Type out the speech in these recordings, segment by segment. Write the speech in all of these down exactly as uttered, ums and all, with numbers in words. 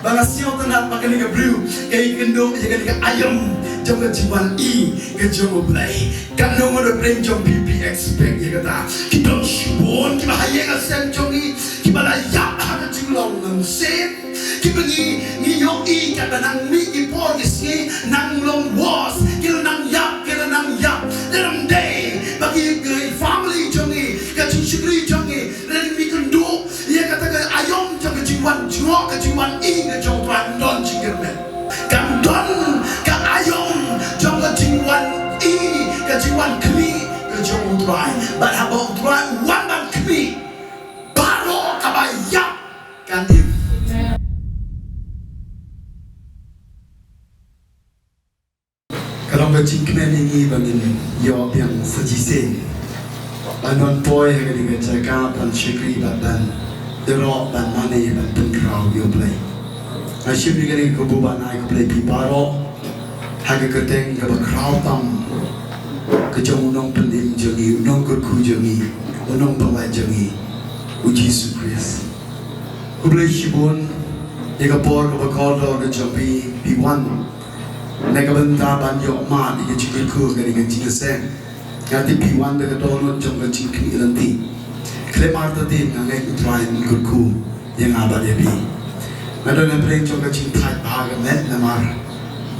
Ba nga sngew tynnad ba kane ka briew ka ïakynduh ïa kane ka aïom jong ka jingwan i ka jong U Blei. Katno ngut u briew jong phi phi expect ïa kata? Ki don shibun kiba ha ïing ha sem jong ngi kiba la ïap ha ka jinglong mynsiem. Kiba ngi, ngi ïohi katba nang mih ki por ki sngi nang long worse, ki la nang ïap, ki la nang ïap. Lada ym dei ba ki, ki family jong ngi, ka jingshakri jong ngi, lada ngi kynduh ïa kata ka aïom jong ka jingwan jngoh, ka jingwan i ka jong U Trai, ym don jingkyrmen. Kan don ka aïom jong ka jingwan i, ka jingwan khmih ka jong U Trai. Bad haba U Trai u wan ban khmih, baroh kaba ïap kan im. Ka long ka jingkmen ïa ngi ba ngin ïoh biang sa shisien ban wan poi ha kane ka jaka ban shakri bad ban ïaroh ban mane ban pynkhraw ïa U Blei. Nga shim ïa kane ka kabu ban ai khublei ïa phi baroh ha ka kyrteng kaba khraw tam ka jong U Nongpynim jong ngi, U Nongkyrkhu jong ngi, U Nongpynlait jong ngi, U Jisu Khrist. Khublei shibun ïa ka por kaba kordor ka jong phi, phi wan na ka bynta ban ïoh mad ïa ka jingkyrkhu ha kane ka jingïaseng. Nga tip phi wan da ka dohnud jong ka jingkyrkhu lynti. Khlem artatien nga ngeit U Trai un kyrkhu ïa nga bad ïa phi. Nga don ha pdeng jong ka jingthait bha ka met namar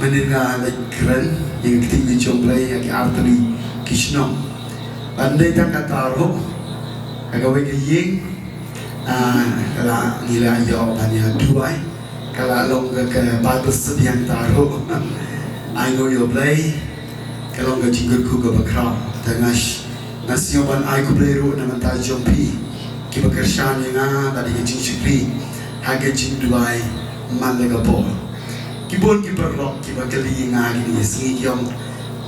mynnin nga leit kren ïa ka ktien ka jong U Blei ha ki artylli ki shnong. Ban dei tang kata ruh ha kawei ka ïing, ah, ka la ngi la ïoh ban ïa duwai. Ka la long ka, ka Bible study hangta ruh. Ai nguh ïa U Blei, ka long ka jingkyrkhu kaba khraw. Te nga sh-, nga sngew ban ai khublei ruh na bynta jong phi kiba kyrshan ïa nga bad ïa ka jingshakri ha ka jingduwai man la ka por. Ki bun ki paralok kiba kylli ïa nga kine ki sngi ki ong,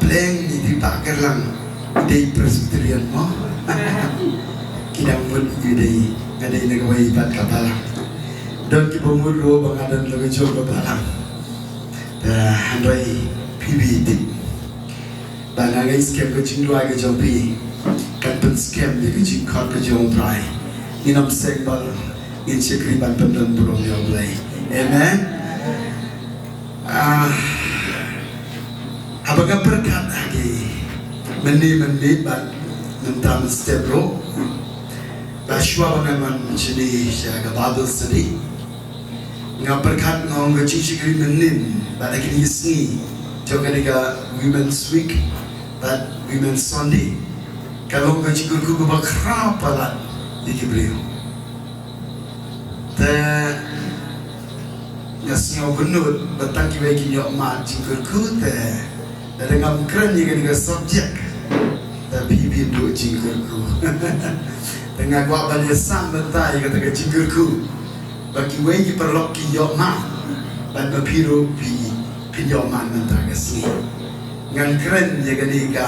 Pleng, i dei Bah Kyrlang, i dei Presbyterian mo? Ki dang mut i dei, nga dei na kawei pat ka balang. Don kiba mut ruh ba nga don la ka jong ka balang. Te hynrei phi bit tip ba nga ngeit skhem ka jingduwai ka jong phi kan pynskhem ïa ka jingkhot ka jong U Trai. Ngin ym seng bal, ngin shakri ban pyndon burom ïa U Blei. Amen. Ah, haba nga pyrkhat ha ki mynne mynmiet bad mynta mynstep ruh, ba shuwa ba ngan wan shane sha ka Bible study, nga pyrkhat nga ong ka jingshakri mynnin bad ha kine ki sngi jong kane ka Women's Week bad Women's Sunday ka long ka jingkyrkhu kaba khraw palat ïa ki briew. Te nga sngew bynnud ba tang kiwei kin ïoh mad jingkyrkhu te lada ngam kren ïa kane ka subject, te phi bit duh jingkyrkhu. Te nga kwah ban ïasam bynta ïa kata ka jingkyrkhu ba kiwei ki paralok ki ïoh mad bad ba phi ruh phi, phin ïoh mad mynta ka sngi. Ngan kren ïa kane ka,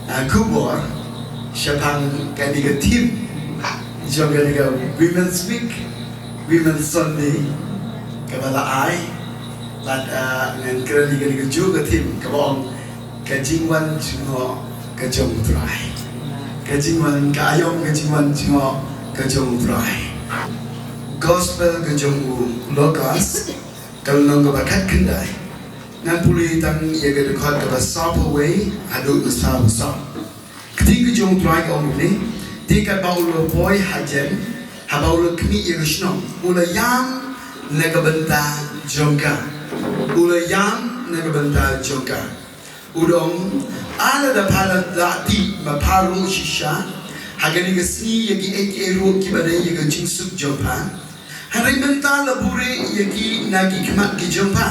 ah, khubor shaphang kane ka theme jong kane ka Women's Week, Women's Sunday kaba la ai. Bad, ah, ngan kren ïa kane kajuh ka theme kaba ong ka jingwan jngoh ka jong U Trai. Ka jingwan, ka aïom ka jingwan jngoh ka jong U Trai. Gospel ka jong u Lukas, ka lynnong kaba khatkhyndai. Ngan pule tang ïa ka dkhot kaba sawphew wei haduh ka sawphew saw. Ka ktien ka jong U Trai ka ong kumne, te katba u la poi hajan, haba u la khmih ïa ka shnong, u la ïam na ka bynta jong ka. U la ïam na ka bynta jong ka. U da ong, a lada pha la lah tih, ma pha ruh shisha ha kane ka sngi ïa kiei kiei ruh kiba dei ïa ka jingsuk jong pha. Hynrei mynta la buhrieh ïa ki na ki khmat ki jong pha.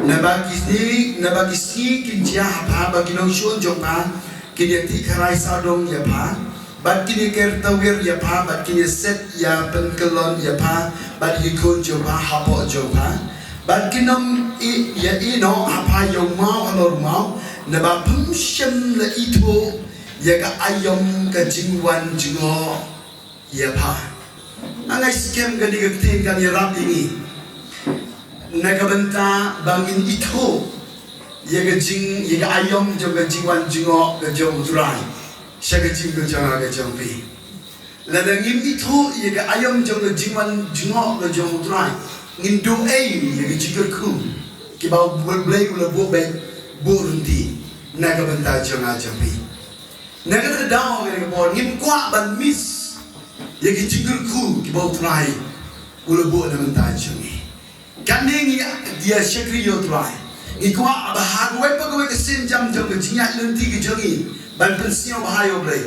Naba ki sngi, naba ki sngi kin jia ha pha ba ki nongshun jong pha kin ïa tih kharai sawdong ïa pha, bad kin ïa ker tawiar ïa pha, bad kin ïa set ïa pynkyllon ïa pha bad ïa ki khun jong pha hapoh jong pha. Bad kin ym ïa ïehnoh ha pha ïa u maw halor u maw, naba phim shym la ithuh ïa ka aïom ka jingwan jngoh ïa pha. Nga ngeit skhem kane ka ktien kan ïarap ïa ngi na ka bynta ba ngin ithuh ïa ka jing, ïa ka aïom jong ka jingwan jngoh ka jong U Trai sha ka jingim ka jong nga ka jong phi. Lada ngim ithuh ïa ka aïom jong ka jingwan jngoh ka jong U Trai, Ngin duh ei ïa ki jingkyrkhu kiba u Blei u la buh beit, buh lynti na ka bynta jong nga jong phi? Na kata ka daw, ha kane ka por ngim kwah ban miss ïa ki jingkyrkhu kiba u Trai u la buh na ka bynta jong ngi. Kane ngi ïa shakri ïa u Trai. Ngi kwah ba ha kawei pa kawei ka sien jam jong ka jingïaid lynti ka jong ngi ban pynsngew bha ïa u Blei,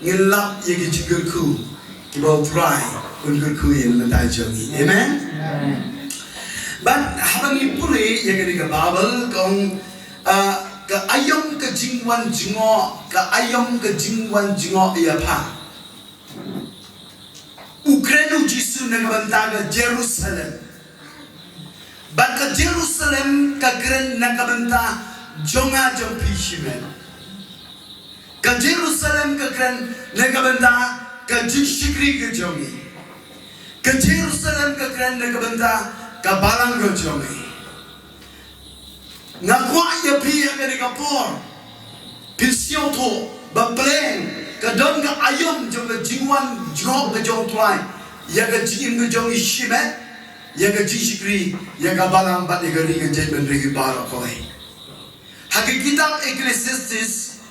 ngin lap ïa ki jingkyrkhu kiba u Trai un kyrkhu ïa na ka bynta jong ngi. Amen. Bad haba ngi pule ïa kane ka Baibl ka ong, ah, ka aïom ka jingwan jngoh, ka aïom ka jingwan jngoh ïa pha. U kren u Jisu na ka bynta ka Jerusalem. Bad ka Jerusalem ka kren na ka bynta jong nga jong phi shimet. Ka Jerusalem ka kren na ka bynta ka jingshakri ka jong ngi. Ka Jerusalem ka kren na ka bynta ka balang ka jong ngi. Nga kwah ïa phi ha kane ka por phin sngewthuh ba pleng ka don ka aïom jong ka jingwan jngoh ka jong u Trai ïa ka jingim ka jong ngi shimet, ïa ka jingshakri ïa ka balang bad ïa ka ri ka jaitbynriew baroh kawei. Ha ka kitab Ecclesiastes,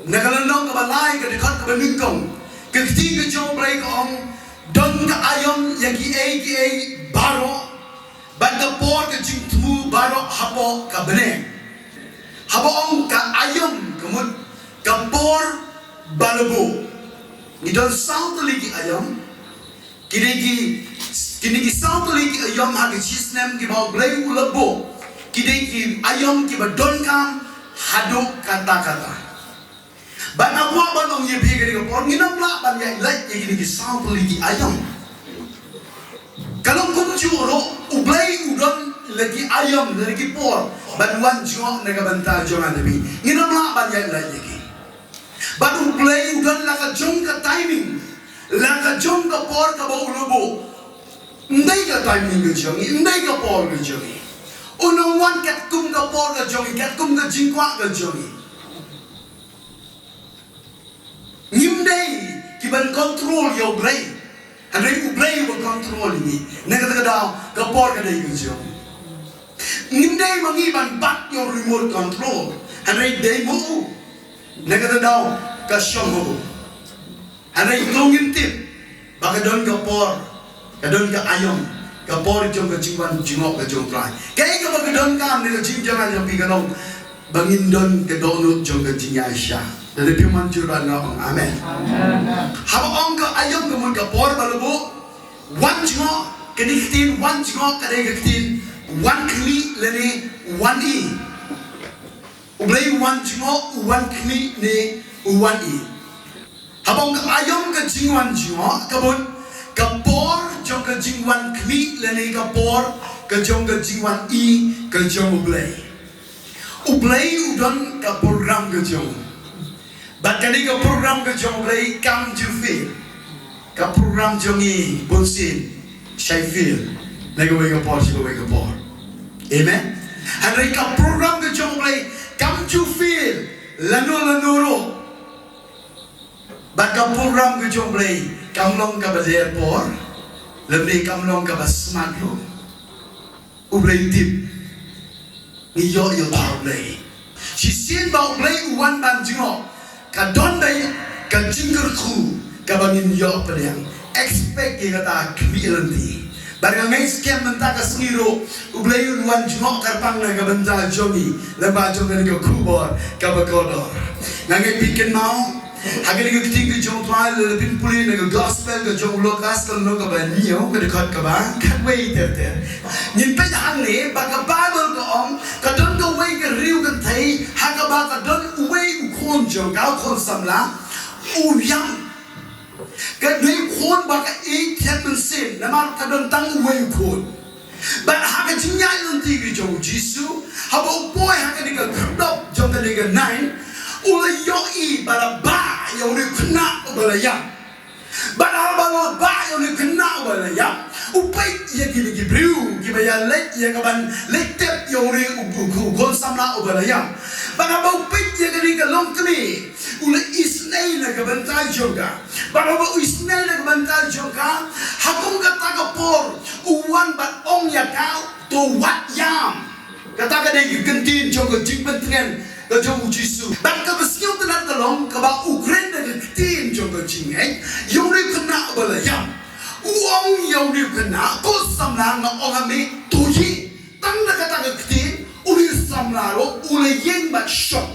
na ka lynnong kaba lai, ka dkhot kaba nyngkong, ka ktien ka jong u Blei ka ong, don ka aïom ïa kiei kiei baroh, bad ka por ka jingthmu baroh hapoh ka bneng. Haba ong ka aïom, ka mut ka por ba la buh. Ngi don saw tylli ki aïom. Ki dei ki, kine ki saw tylli ki aïom ha ka shisnem kiba u Blei u la buh, ki dei ki aïom kiba donkam haduh katta katta. Bad nga kwah ban ong ïa phi ha kane ka por, ngin ym lah ban ïaid lait ïa kine ki saw tylli ki aïom. Ka long kumjuh ruh, u Blei u don la ki aïom, la ki por ban wan jngoh na ka bynta jong nga jong phi. Ngin ym lah ban ïaid lait ïa ki. Bad u Blei u don la ka jong ka timing, la ka jong ka por kaba u la buh. Ym dei ka timing ka jong ngi, ym dei ka por ka jong ngi. Un ym wan katkum ka por ka jong ngi, katkum ka jingkwah ka jong ngi. Ngim dei ki ban control ïa u Blei. Hynrei u Blei uba control ïa ngi. Na kata ka daw, ka por ka dei ka jong u. Ngim dei ma ngi ban bat ïa u remote control. Hynrei dei ma u. Na kata ka daw, ka shong ha u. Hynrei to ngin tip ba ka don ka por, ka don ka aïom, ka por jong ka jingwan jngoh ka jong u Trai. Kaei kaba ka donkam na ka jingim jong nga jong phi ka long ba ngin don ka dohnud jong ka jingïaishah. Lada phi mynjur bad nga ong amen. Amen. Haba ong ka aïom ka mut ka por ba la buh, wan jngoh, kane ka ktien wan jngoh ka dei ka ktien wan khmih lane wan ïeh. U Blei u wan jngoh, u wan khmih ne u wan ïeh. Haba ong ka aïom ka jingwan jngoh, ka mut ka por jong ka jingwan khmih lane ka por ka jong ka jingwan ïeh ka jong u Blei. U Blei u don ka program ka jong u. Bad kane ka program ka jong u Blei kam ju fail. Ka program jong ngi bunsien shai fail na kawei ka por sha kawei ka por. Amen. Hynrei ka program ka jong u Blei kam ju fail lano lano ruh. Bad ka program ka jong u Blei kam long kaba der por, lymne kam long kaba smat ruh. U Blei u tip. Ngi ïoh ïa u Blei. Shisien ba u Blei u wan ban jngoh, ka don beit ka jingkyrkhu kaba ngin ïoh pdiang. Expect ïa kata khmih lynti. Bad nga ngeit skhem mynta ka sngi ruh u Blei un wan jngoh kyrpang na ka bynta jong ngi lyngba jong kane ka khubor kaba kordor. Nga ngeit phi kynmaw ha kane ka ktien ka jong u Trai, lada phin pule na ka gospel ka jong u Lukas, ka lynnong kaba hynñiew, ka dkhot kaba khatwei ter ter. Ngin peit hangne ba ka Baibl ka ong ka don kawei ka riew kynthei ha kaba ka don uwei u khun jong ka, u khun samla, u ïam. Ka dei u khun ba ka ïeit thied mynsiem namar ka don tang uwei u khun. Bad ha ka jingïaid lynti ka jong u Jisu, haba u poi ha kane ka khyrdop jong kane ka nine, u la ïohi ba la bah ïa une u khynnah uba la ïap. Bad haba la bah ïa une u khynnah uba la ïap, u peit ïa kine ki briew kiba ïaleit ïa ka ban leit tep ïa une u, u, u khun samla uba la ïap. Bad haba u peit ïa kane ka longkmie, U la isynei na ka bynta jong ka. Bad haba u isynei na ka bynta jong ka, ha kum kata ka por u wan bad ong ïa ka, to wat ïam. Kata ka dei ka kyntien jong ka jingpyntngen ka jong u Jisu. Bad kaba sngewtynnat ka long kaba u kren da ka ktien jong ka jingngeit ïa une u khynnah ba la ïam. U ong ïa une u khynnah, ko samla, nga ong ha me, to ïeng. Tang da kata ka ktien une u samla ruh u la ïeng bad shoh.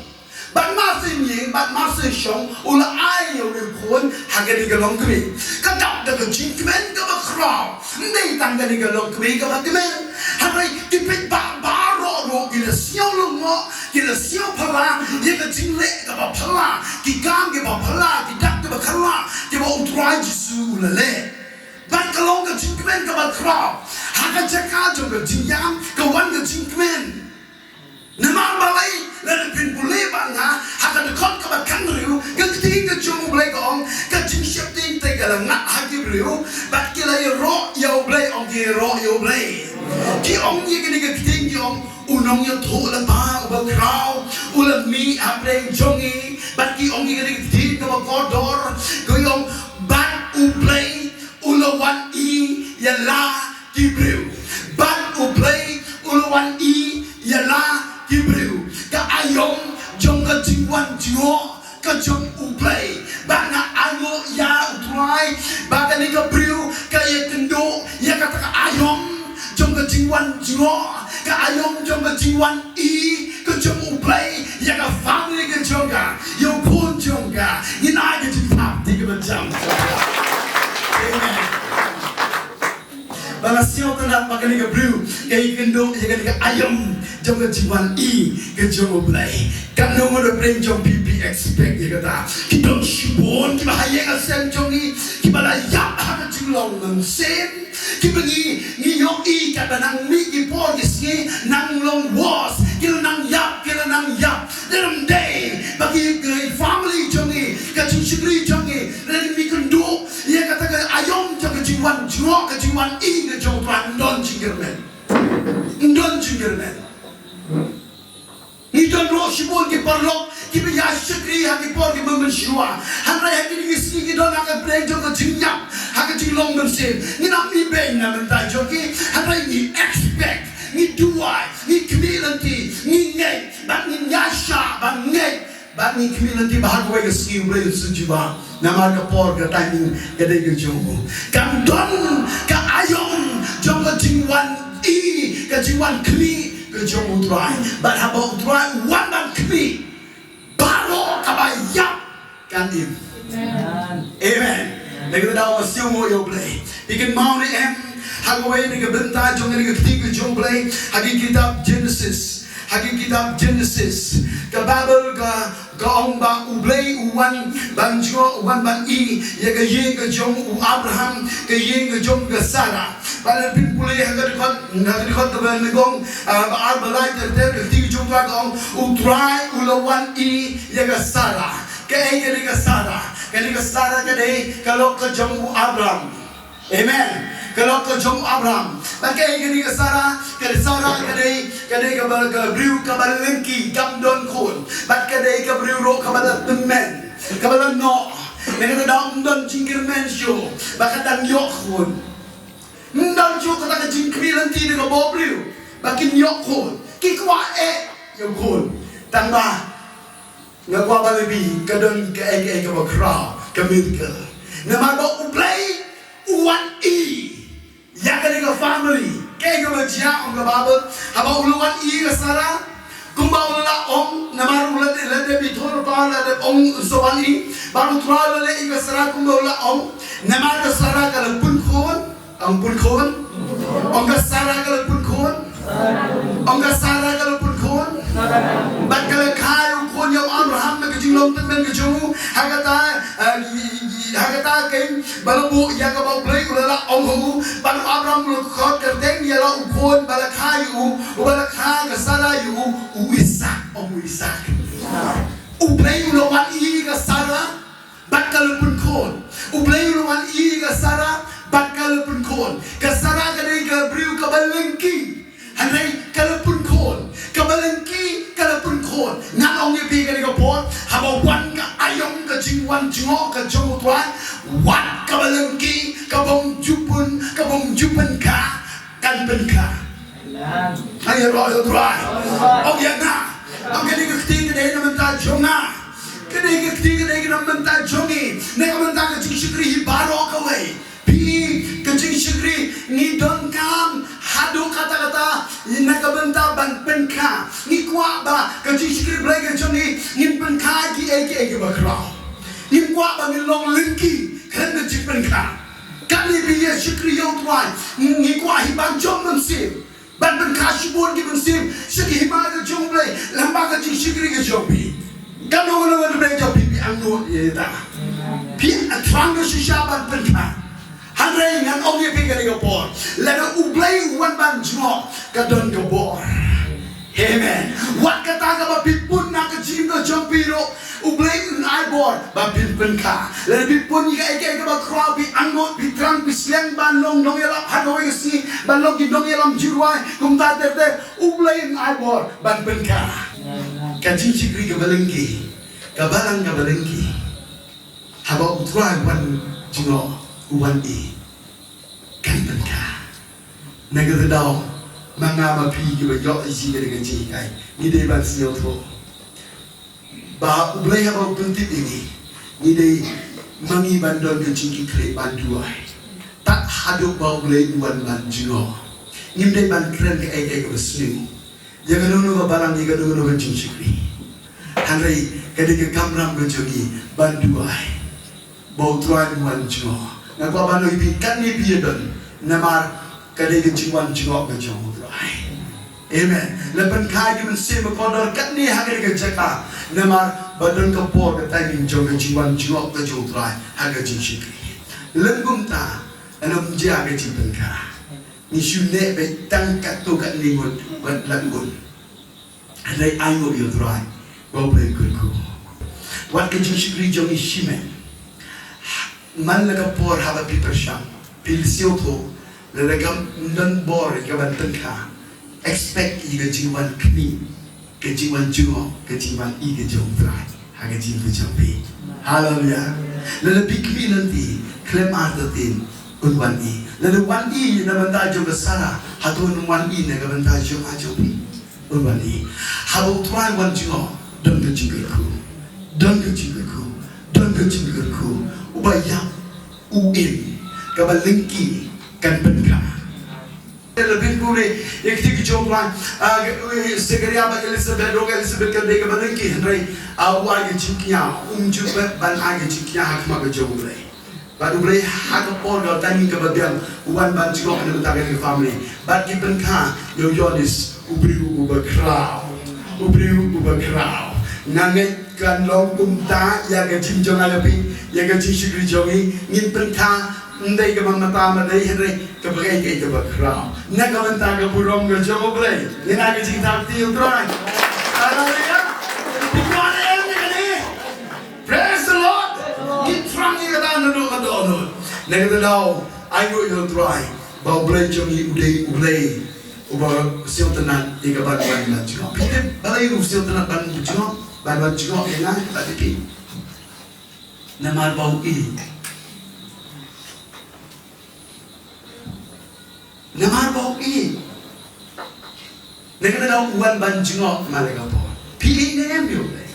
Bad mar shu ïeng, bad mar shu shong, u la ai ïa une u khun ha kane ka longkmie. Ka dap da ka jingkmen kaba khraw. Ym dei tang kane ka longkmie kaba kmen. Hynrei ki paidbah baroh ruh ki la sngew lyngngoh, ki la sngew phylla ïa ka jingleh kaba phylla, ki kam kiba phylla, ki dak kiba phylla kiba u Trai Jisu u la leh. Bad ka long ka jingkmen kaba khraw. Ha ka jaka jong ka jingïam ka wan ka jingkmen. Namar balei? Lada phin pule bad nga ha ka dkhot kaba khathynriew, ka ktien ka jong U Blei ka ong, ka jingsheptieng te ka la ngat ha ki briew bad ki la ïaroh ïa U Blei, ong, ki ïaroh ïa U Blei. Ki ong ïa kane ka ktien, ki ong, u nongïathuhlypa uba khraw u la mih hapdeng jong ngi. Bad ki ong ïa kane ka ktien kaba kordor, ki ong, bad U Blei u la wan i ïa la ki briew. Bad U Blei u la wan i ïa la ki briew. Ka aïom jong ka jingwan jngoh ka jong U Blei. Bad nga ainguh ïa U Trai ba kane ka briew ka ïakynduh ïa kata ka aïom jong ka jingwan jngoh, ka aïom jong ka jingwan i ka jong U Blei ïa ka family ka jong ka, ïa u khun jong ka. Ngin ai ka jingthap kti kaba jam. Amen. Ba nga sngewtynnat ba kane ka briew ka ïakynduh ïa kane ka aïom jong ka jingwan i ka jong U Blei. Katno ngut hapdeng jong phi phi expect ïa kata? Ki don shibun kiba ha ïing ha sem jong ngi kiba la ïap ha ka jinglong mynsiem. Kiba ngi, ngi ïohi katba nang mih ki por ki sngi, nang long worse, ki la nang ïap, ki la nang ïap. Dei ym dei ba ki, ki family jong ngi, ka jingshakri jong ngi, lada ngi kynduh ïa kata ka aïom jong ka jingwan jngoh, ka jingwan i ka jong U Trai, ym don jingkyrmen. Ym don jingkyrmen. Ngi don ruh shibun ki paralok kiba ïa shakri ha ki por kiba mynshuwa. Hynrei ha kine ki sngi ki don ha ka pdeng jong ka jingïap, ha ka jinglong mynsiem. Ngim ïohi beiñ na bynta jong ki, hynrei ngi expect, ngi duwai, ngi khmih lynti, ngi ngeit, bad ngin ïaishah ban ngeit, bad ngi khmih lynti ba ha kawei ka sngi U Blei un sa jubab. Namar ka por, ka timing ka dei ka jong u. Kan don ka aïom jong ka jingwan i, ka jingwan khmih ka jong U Trai. Bad haba U Trai u wan ban khmih, baroh kaba ïap kan im. Amen. Amen. Ngi kynmaw, sngewbha ïa U Blei. Phi kynmaw ne em, ha kawei na ki bynta jong kane ka ktien ka jong U Blei, ha ki kitab Genesis. Ha ki kitab Genesis, ka Baibl ka, ka ong ba U Blei u wan ban jngoh, u wan ban i ïa ka ïing ka jong u Abraham, ka ïing ka jong ka Sara. Bad lada phin pule ha ka dkhot, ha ka dkhot kaba nyngkong, ah, ba ar, ba lai, ter ter, ka ktien ka jong U Trai ka ong, U Trai u la wan i ïa ka Sara. Kaei kane ka Sara? Kane ka Sara ka dei ka lok ka jong u Abraham. Amen. Ka lok ka jong u Abraham. Bad kaei kane ka Sara? Ka Sara ka dei, ka dei kaba, ka briew kaba lyngkhi, kam don khun. Bad ka dei ka briew ruh kaba la tymmen, kaba la noh. Nangta ym don jingkyrmen shuh ba ka dang ïoh khun. Ym don shuh kata ka jingkhmih lynti na ka bor briew ba kin ïoh khun. Ki kwah eh ïoh khun. Tangba nga kwah ba la bi ka don kaei kaei kaba khraw, ka miracle. Namar ba U Blei u wan i ïa kane ka family. Kaei kaba jia, ong ka Baibl, haba u la wan i ka Sara, kumba u la ong, namar u la dep, la dep ïathuhlypa, la dep ong un sa wan i, bad U Trai u la leh ïa ka Sara kumba u la ong. Namar ka Sara ka la pun khun. Ong pun khun. Ong ka Sara ka la pun khun. Ong ka Sara ka la pun khun. Bad ka la kha ïa u khun ïa u Abraham na ka jinglong tymmen ka jong u. Ha kata, eh, ha kata ka ktien ba la buh ïa kaba U Blei u la lah ong ha u. Bad u Abraham u la khot kyrteng ïa la u khun ba la kha ïa u, uba la kha ka Sara ïa u, u Isaak. Ong u Isaak. U Blei u la wan i ka Sara bad ka la pun khun. U Blei u la wan i ka Sara bad ka la pun khun. Ka Sara ka dei ka briew kaba lyngkhi. Hynrei ka la pun khun. Kaba lyngkhi, ka la pun khun. Ngan ong ïa phi kane ka por, haba wan ka aïom pynkha. Amen. Ai, ïaroh ïa U Trai. Ong ïa nga. Ong kane ka kti ka dei na bynta jong nga. Kane ka kti ka dei na bynta jong ngi. Na ka bynta ka jingshakri hi baroh kawei. Phi, ka jingshakri ngi donkam haduh katta katta na ka bynta ban pynkha. Ngi kwah ba ka jingshakri Blei ka jong ngi, ngin pynkha kiei kiei kiba khraw. Ngim kwah ba ngin long lyngki khlem ka jingpynkha. Kane phi ïa shakri ïa U Trai, ngi kwah hi ban jong mynsiem. Ban pynkha shibun ki mynsiem sha ki hima ka jong U Blei lyngba ka jingshakri ka jong phi. Kano kano ka Blei jong phi, phi angnud ïa ta. Phi thrang ka shisha ban pynkha. Hynrei ngan ong ïa phi kane ka por, lada U Blei u wan ban jngoh, ka don ka bor. Amen. Wat kata kaba phi pun na ka jingim ka jong phi ruh, U Blei un ai bor ba phin pynkha. Lada phi pun ïa kaei kaei kaba khraw, phi angnud, phi thrang, phi sliang ban long nongïalap ha kawei ka sngi, ban long ki nongïalam jingrwai, kumta ter ter, U Blei un ai bor ban pynkha. Ka jingshakri kaba lyngki, ka balang kaba lyngki. Haba U Trai u wan jngoh, u wan ïeit, kan pynkha. Na kata ka daw, ma nga ma phi kiba ïoh ïa kane ka jinghikai, ngi dei ban sngewthuh ba U Blei haba u pyntip ïa ngi, ngi dei ma ngi ban don ka jingkitkhlieh ban duwai. Tad haduh ba U Blei u wan ban jngoh, ngim dei ban kren kaei kaei kaba sniew ïa kano kano ka balang, ïa kano kano ka jingshakri. Hynrei ka dei ka kamram ka jong ngi ban duwai ba U Trai un wan jngoh. Nga kwah ban ong ïa phi, katne phi ïa don, namar ka dei ka jingwan jngoh ka jong U Trai. Amen. La pynkha ïa ki mynsiem ba kordor katne ha kane ka jaka, namar ba don ka por ka timing jong ka jingwan jngoh ka jong U Trai ha ka jingshakri. Lym kumta, ym jia ka jingpynkha. Ngi shu neh beit tang katto katne ngut, wat la ngut. Hynrei ainguh ïa U Trai ba U Blei u kyrkhu. Wat ka jingshakri jong ngi shimet. Man la ka por haba phi pyrshang, phi sngewthuh, lada kam don bor ïa ka ban pynkha, expect ïa ka jingwan khmih, ka jingwan jngoh, ka jingwan ïeit ka jong U Trai ha ka jingim ka jong phi. Haleluya. Lada phi khmih lynti, khlem artatien un wan ïeit. Lada wan ïeit na bynta jong ka Sara, hato un wan ïeit na ka bynta jong nga jong phi? Un wan ïeit. Haba U Trai u wan jngoh, don ka jingkyrkhu. Don ka jingkyrkhu. Don ka jingkyrkhu. Uba ïap, u im, kaba lyngki kan pynkha. La pynpule ïa ka kti ka jong U Trai, ah, Sakaria bad Elisabet, ruh ka Elisabet ka dei kaba lyngki, hynrei, ah, u ai ka jingkñia, um ju pep ban ai ka jingkñia ha khmat ka jong U Blei. Bad U Blei ha ka por ka timing kaba biang u wan ban jngoh na ka bynta ka family. Bad ki pynkha ïa u Ïoannis, u briew uba khraw. U briew uba khraw. Nga ngeit kan long kumta ïa ka jingim jong nga ïa phi, ïa ka jingshakri jong ngi, ngin pynkha, ym dei kaba mynta mynta hynrei kaba kaei kaei kaba khraw. Na ka bynta ka burom ka jong U Blei. Ngin ai ka jingthap kti ïa U Trai. Haleluya. Praise the Lord. Ngi thrang ïa kata naduh ka dohnud. Na kata ka daw, ainguh ïa U Trai ba U Blei jong ngi u dei U Blei uba sngewtynnat ïa ka ban wan ban jngoh. Phi tip balei u sngewtynnat ban jngoh, ban wan jngoh ïa nga bad ïa phi? Namar ba u ïeit. Namar ba u ïeit. Na kata ka daw u wan ban jngoh man la ka por. Phi ïeit ne em ïa U Blei?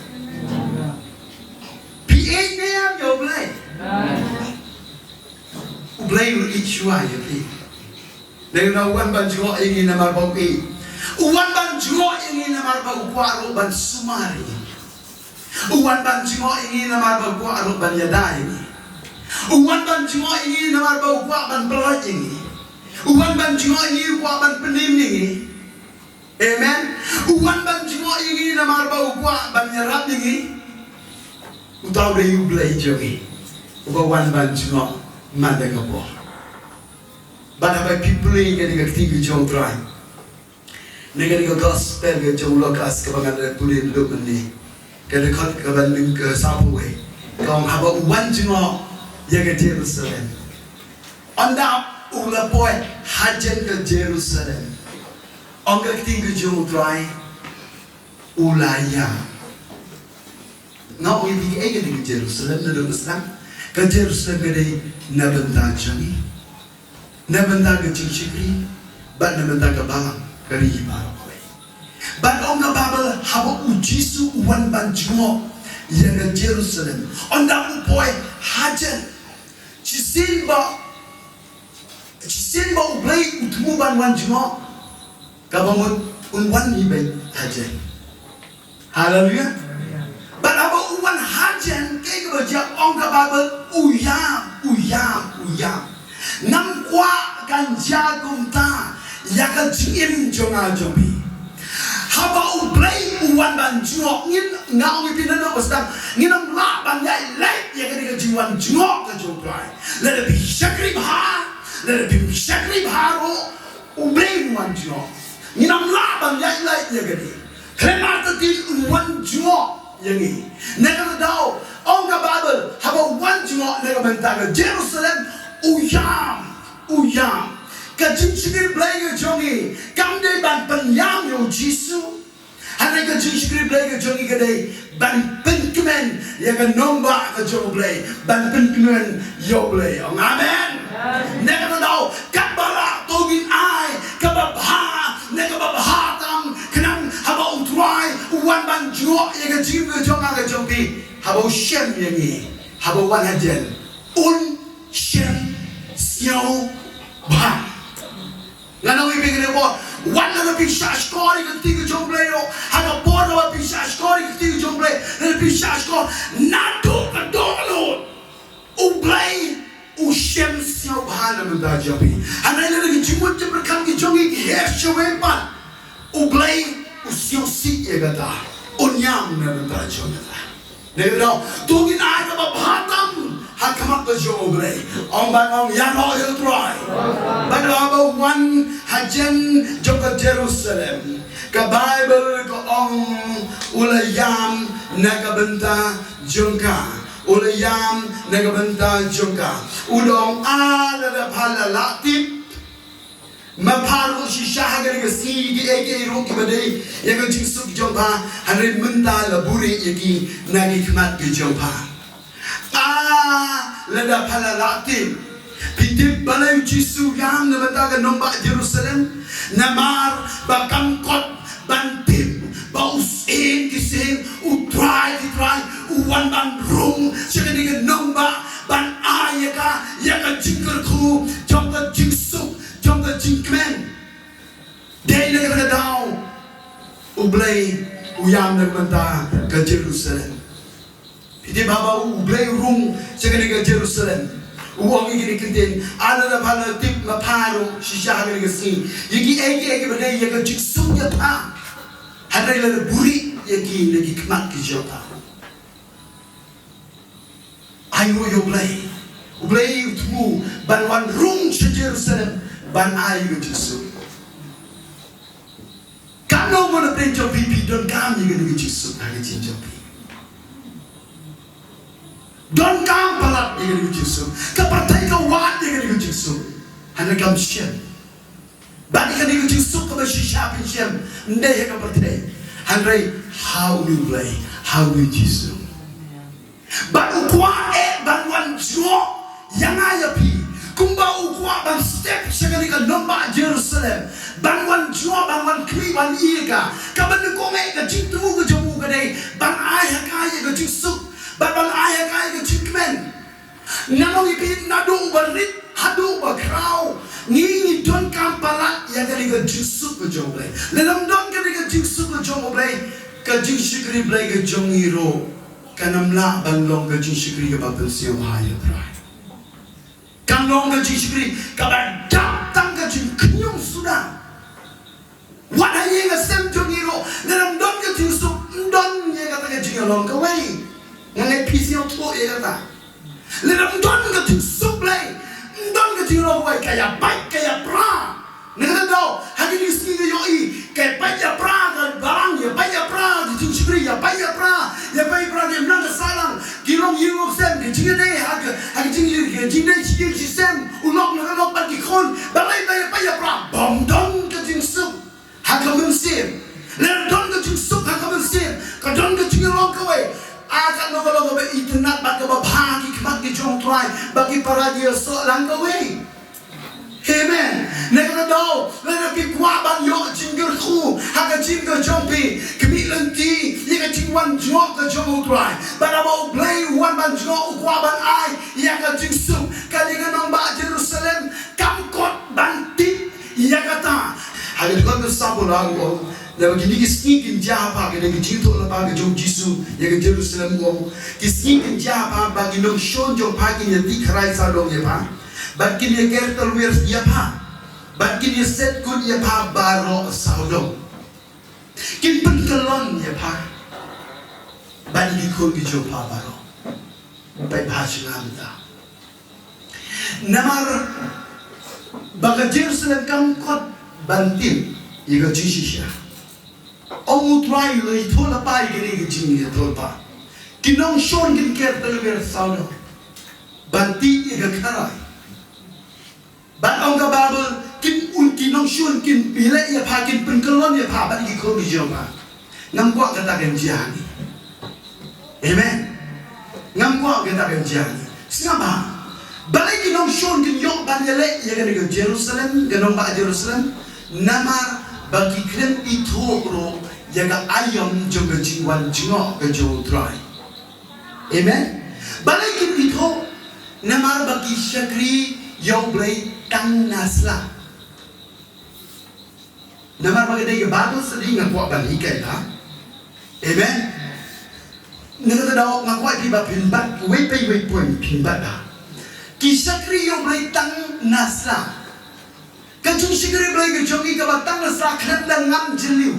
Phi ïeit ne em ïa U Blei? U Blei u ïeit shuwa ïa phi. Na kata ka daw u wan ban jngoh ïa ngi namar ba u ïeit. U wan ban jngoh ïa ngi namar ba u kwah ruh ban sumar ïa ngi. U wan ban jngoh ïa ngi namar ba u kwah ruh ban ïada ïa ngi. U wan ban jngoh ïa ngi namar ba u kwah ban pynlait ïa ngi. U wan ban jngoh ïa ngi, u kwah ban pynim ïa ngi. Amen. U wan ban jngoh ïa ngi namar ba u kwah ban ïarap ïa ngi. Uta u dei U Blei jong ngi uba wan ban jngoh man la ka por. Bad haba phi pule ïa kane ka kti ka jong U Trai, na kane ka gospel ka jong u Lukas kaba ngan da pule naduh mynne, ka dkhot kaba nyngkong, ka sawphew wei, ka ong haba u wan jngoh ïa ka Jerusalem. Ynda u la poi hajan ka Jerusalem, ong ka kti ka jong U Trai, u la ïam. Nga ong ïa phi, kaei ka dei ka Jerusalem naduh mynstep? Ka Jerusalem ka dei na bynta jong ngi, na bynta ka jingshakri, Bad na bynta ka balang ka ri baroh kawei. Bad ong ka Baibl, haba u Jisu u wan ban jngoh ïa ka Jerusalem, ynda u poi hajan, shisien ba, shisien ba U Blei u thmu ban wan jngoh, kaba mut un wan hi beit hajan. Haleluia. Bad haba u wan hajan, kaei kaba jia? Ong ka Baibl, u ïam, u ïam, u ïam. Ngam kwah kan jia kumta ïa ka jingim jong nga jong phi. Haba U Blei u wan ban jngoh, ngin, nga ong ïa phi naduh ba sdang, ngin ym lah ban ïaid lait ïa kane ka jingwan jngoh ka jong U Trai. Lada phi shakri bha, lada phim shakri bha ruh, U Blei un wan jngoh. Ngin ym lah ban ïaid lait ïa kane. Khlem artatien un wan jngoh ïa ngi. Na kata ka daw, ong ka Baibl, haba u wan jngoh na ka bynta ka Jerusalem, u ïam, u ïam. Ka jingshakri Blei ka jong ngi kam dei ban pynïam ïa u Jisu. Hynrei ka jingshakri Blei ka jong ngi ka dei ban pynkmen ïa ka nongbah ka jong U Blei, ban pynkmen ïa U Blei. Ong amen. Amen. Na kata ka daw, katba lah, to ngin ai kaba bha, na kaba bha tam, khnang haba U Trai u wan ban jngoh ïa ka jingim ka jong nga ka jong phi, haba u shem ïa ngi, haba u wan hajan, un shem sngewbha. Ngan ong ïa phi kane ka por, wat lada phi shah shkor ïa ka kti ka jong U Blei ruh, ha ka por kaba phi shah shkor ïa ka kti ka jong U Blei, lada phi shah shkor naduh ka dohnud, U Blei u shem sngewbha na bynta jong phi. Hynrei lada ki jingmut jingpyrkhat ki jong ngi ki her shawei pat, U Blei u sngewsih ïa kata, un ïam na bynta jong kata. Dei kata, to ngin ai kaba bha tam ha khmat ka jong U Blei. Ong ban ong, ïaroh ïa U Trai. Bad haba u wan hajan jong ka Jerusalem, ka Baibl ka ong, u la ïam na ka bynta jong ka. U la ïam na ka bynta jong ka. U da ong, ah, lada pha la lah tip, ma pha ruh shisha ha kane ka sngi, kiei kiei ruh kiba dei ïa ka jingsuk jong pha, hynrei mynta la buhrieh ïa ki na ki khmat ki jong pha. Ah, lada pha la lah tip. Phi tip balei u Jisu u ïam na bynta ka nongbah Jerusalem? Namar ba kam kot ban tip ba u Syiem ki syiem, u Trai ki trai, u wan ban rung sha kane ka nongbah, ban ai ïa ka, ïa ka jingkyrkhu jong ka jingsuk, jong ka jingkmen. Dei na kata ka daw U Blei u ïam na ka bynta ka Jerusalem. Phi tip, haba U Blei u rung sha kane ka Jerusalem, u ong ïa kine ki ktien, ah, lada pha la tip, ma pha ruh shisha ha kane ka sngi, ïa kiei kiei kiba dei ïa ka jingsuk ïa pha, hynrei la buhrieh ïa ki na ki khmat ki jong pha. Ai ruh ïa U Blei. U Blei u thmu ban wan rung sha Jerusalem ban ai ïa ka jingsuk. Katno mo na pdeng jong phi, phi donkam ïa kane ka jingsuk ha ka jingim jong phi? Donkam palat ïa kane ka jingsuk. Ka pyrthei ka wad ïa kane ka jingsuk. Hynrei kam shem. Bad ïa kane ka jingsuk kaba shisha phin shem, ym dei ha ka pyrthei, hynrei ha une U Blei, ha une U Jisu. Bad u kwah eh ban wan jngoh ïa nga ïa phi, kumba u kwah ban step sha kane ka nongbah Jerusalem, ban wan jngoh, ban wan khmih, ban ïa ka, kaba nyngkong eh ka jingthmu ka jong u ka dei ban ai ha ka ïa ka jingsuk, bad ban ai ha ka ïa ka jingkmen. Ngan ong ïa phi, naduh uba rit haduh uba khraw, ngi, ngi donkam palat ïa kane ka jingsuk ka jong U Blei. Lada ym don kane ka jingsuk ka jong U Blei, ka jingshakri Blei ka jong ngi ruh kan ym lah ban long ka jingshakri kaba pynsngewbha ïa U Trai. Kan long ka jingshakri kaba dap tang ka jingkhñium suda. Wat ha ïing ha sem jong ngi ruh, lada ym don ka jingsuk, ym don ïa kata ka jingïalong kawei. Nga ngeit phi sngewthuh ïa kata. Lada ym don ka jingsuk Blei, ym don ka jingïalong kawei, ka ïa pait ka ïa pra. Na kata ka daw, ha kine ki sngi ka ïohi, ka ïa pait ïa pra ka balang, ïa pait ïa pra ka jingshakri, ïa pait ïa pra, ïa pait ïa pra ka imlang ka sahlang, ki longïing longsem, ka jingïadei ha ka, ha ka jingïadei, ka jingdei shi ïing shi sem, u lok na ka lok bad ki khun, balei ba ïa pait ïa pra? Ba ym don ka jingsuk ha ka mynsiem. Lada don ka jingsuk ha ka mynsiem, ka don ka jingïalong kawei, ah, katno ka long kaba itynnad bad kaba bha ki khmat ki jong U Trai, ba ki para ki ïasoh lang kawei. Amen. Na kata ka daw, lada phi kwah ban ïoh jingkyrkhu ha ka jingim ka jong phi, khmih lynti ïa ka jingwan jngoh ka jong U Trai. Bad haba U Blei u wan ban jngoh, u kwah ban ai ïa ka jingsuk. Kane ka nongbah Jerusalem kam kot ban tip ïa kata. Ha ka dkhot ka saw phew lai u ong, naba kine ki sngi kin jia ha pha, kane ka jingïathuhlypa ka jong U Jisu ïa ka Jerusalem u ong, ki sngi kin jia ha pha ba ki nongshun jong pha kin ïatih kharai sawdong ïa pha, bad kin ïaker talwer ïa pha, bad kin ïaset kut ïa pha baroh sawdong. Kin pynkyllon ïa pha bad ïa ki khun ki jong pha baroh. Peit bha sha nga mynta. Namar ba ka Jerusalem kam kot ban tip ïa ka jingshisha. Ong U Trai u la ïathuhlypa ïa kane ka jingïathuhlypa. Ki nongshun kin ker talwer sawdong ban tih ïa ka kharai. Bad ong ka Baibl, kin un, ki nongshun kin pynleh ïa pha, kin pynkyllon ïa pha bad ki khun ki jong pha. Ngam kwah kata kan jia hangne. Amen. Ngam kwah kata kan jia hangne. Sngap bha. Balei ki nongshun kin ïoh ban ïaleh ïa kane ka Jerusalem, ka nongbah Jerusalem? Namar ba ki khlem ithuh ruh ïa ka aïom jong ka jingwan jngoh ka jong U Trai. Amen. Balei kim ithuh? Namar ba ki shakri ïa U Blei tang na sla. Namar ba ka dei ka Bible study, nga kwah ban hikai bha. Amen. Na kata ka daw nga kwah phi ba phin bat wei pa wei, point phin bat bha. Ki shakri ïa U Blei tang na sla. Ka jingshakri Blei ka jong ngi kaba tang na sla khlem da ngam jylliew.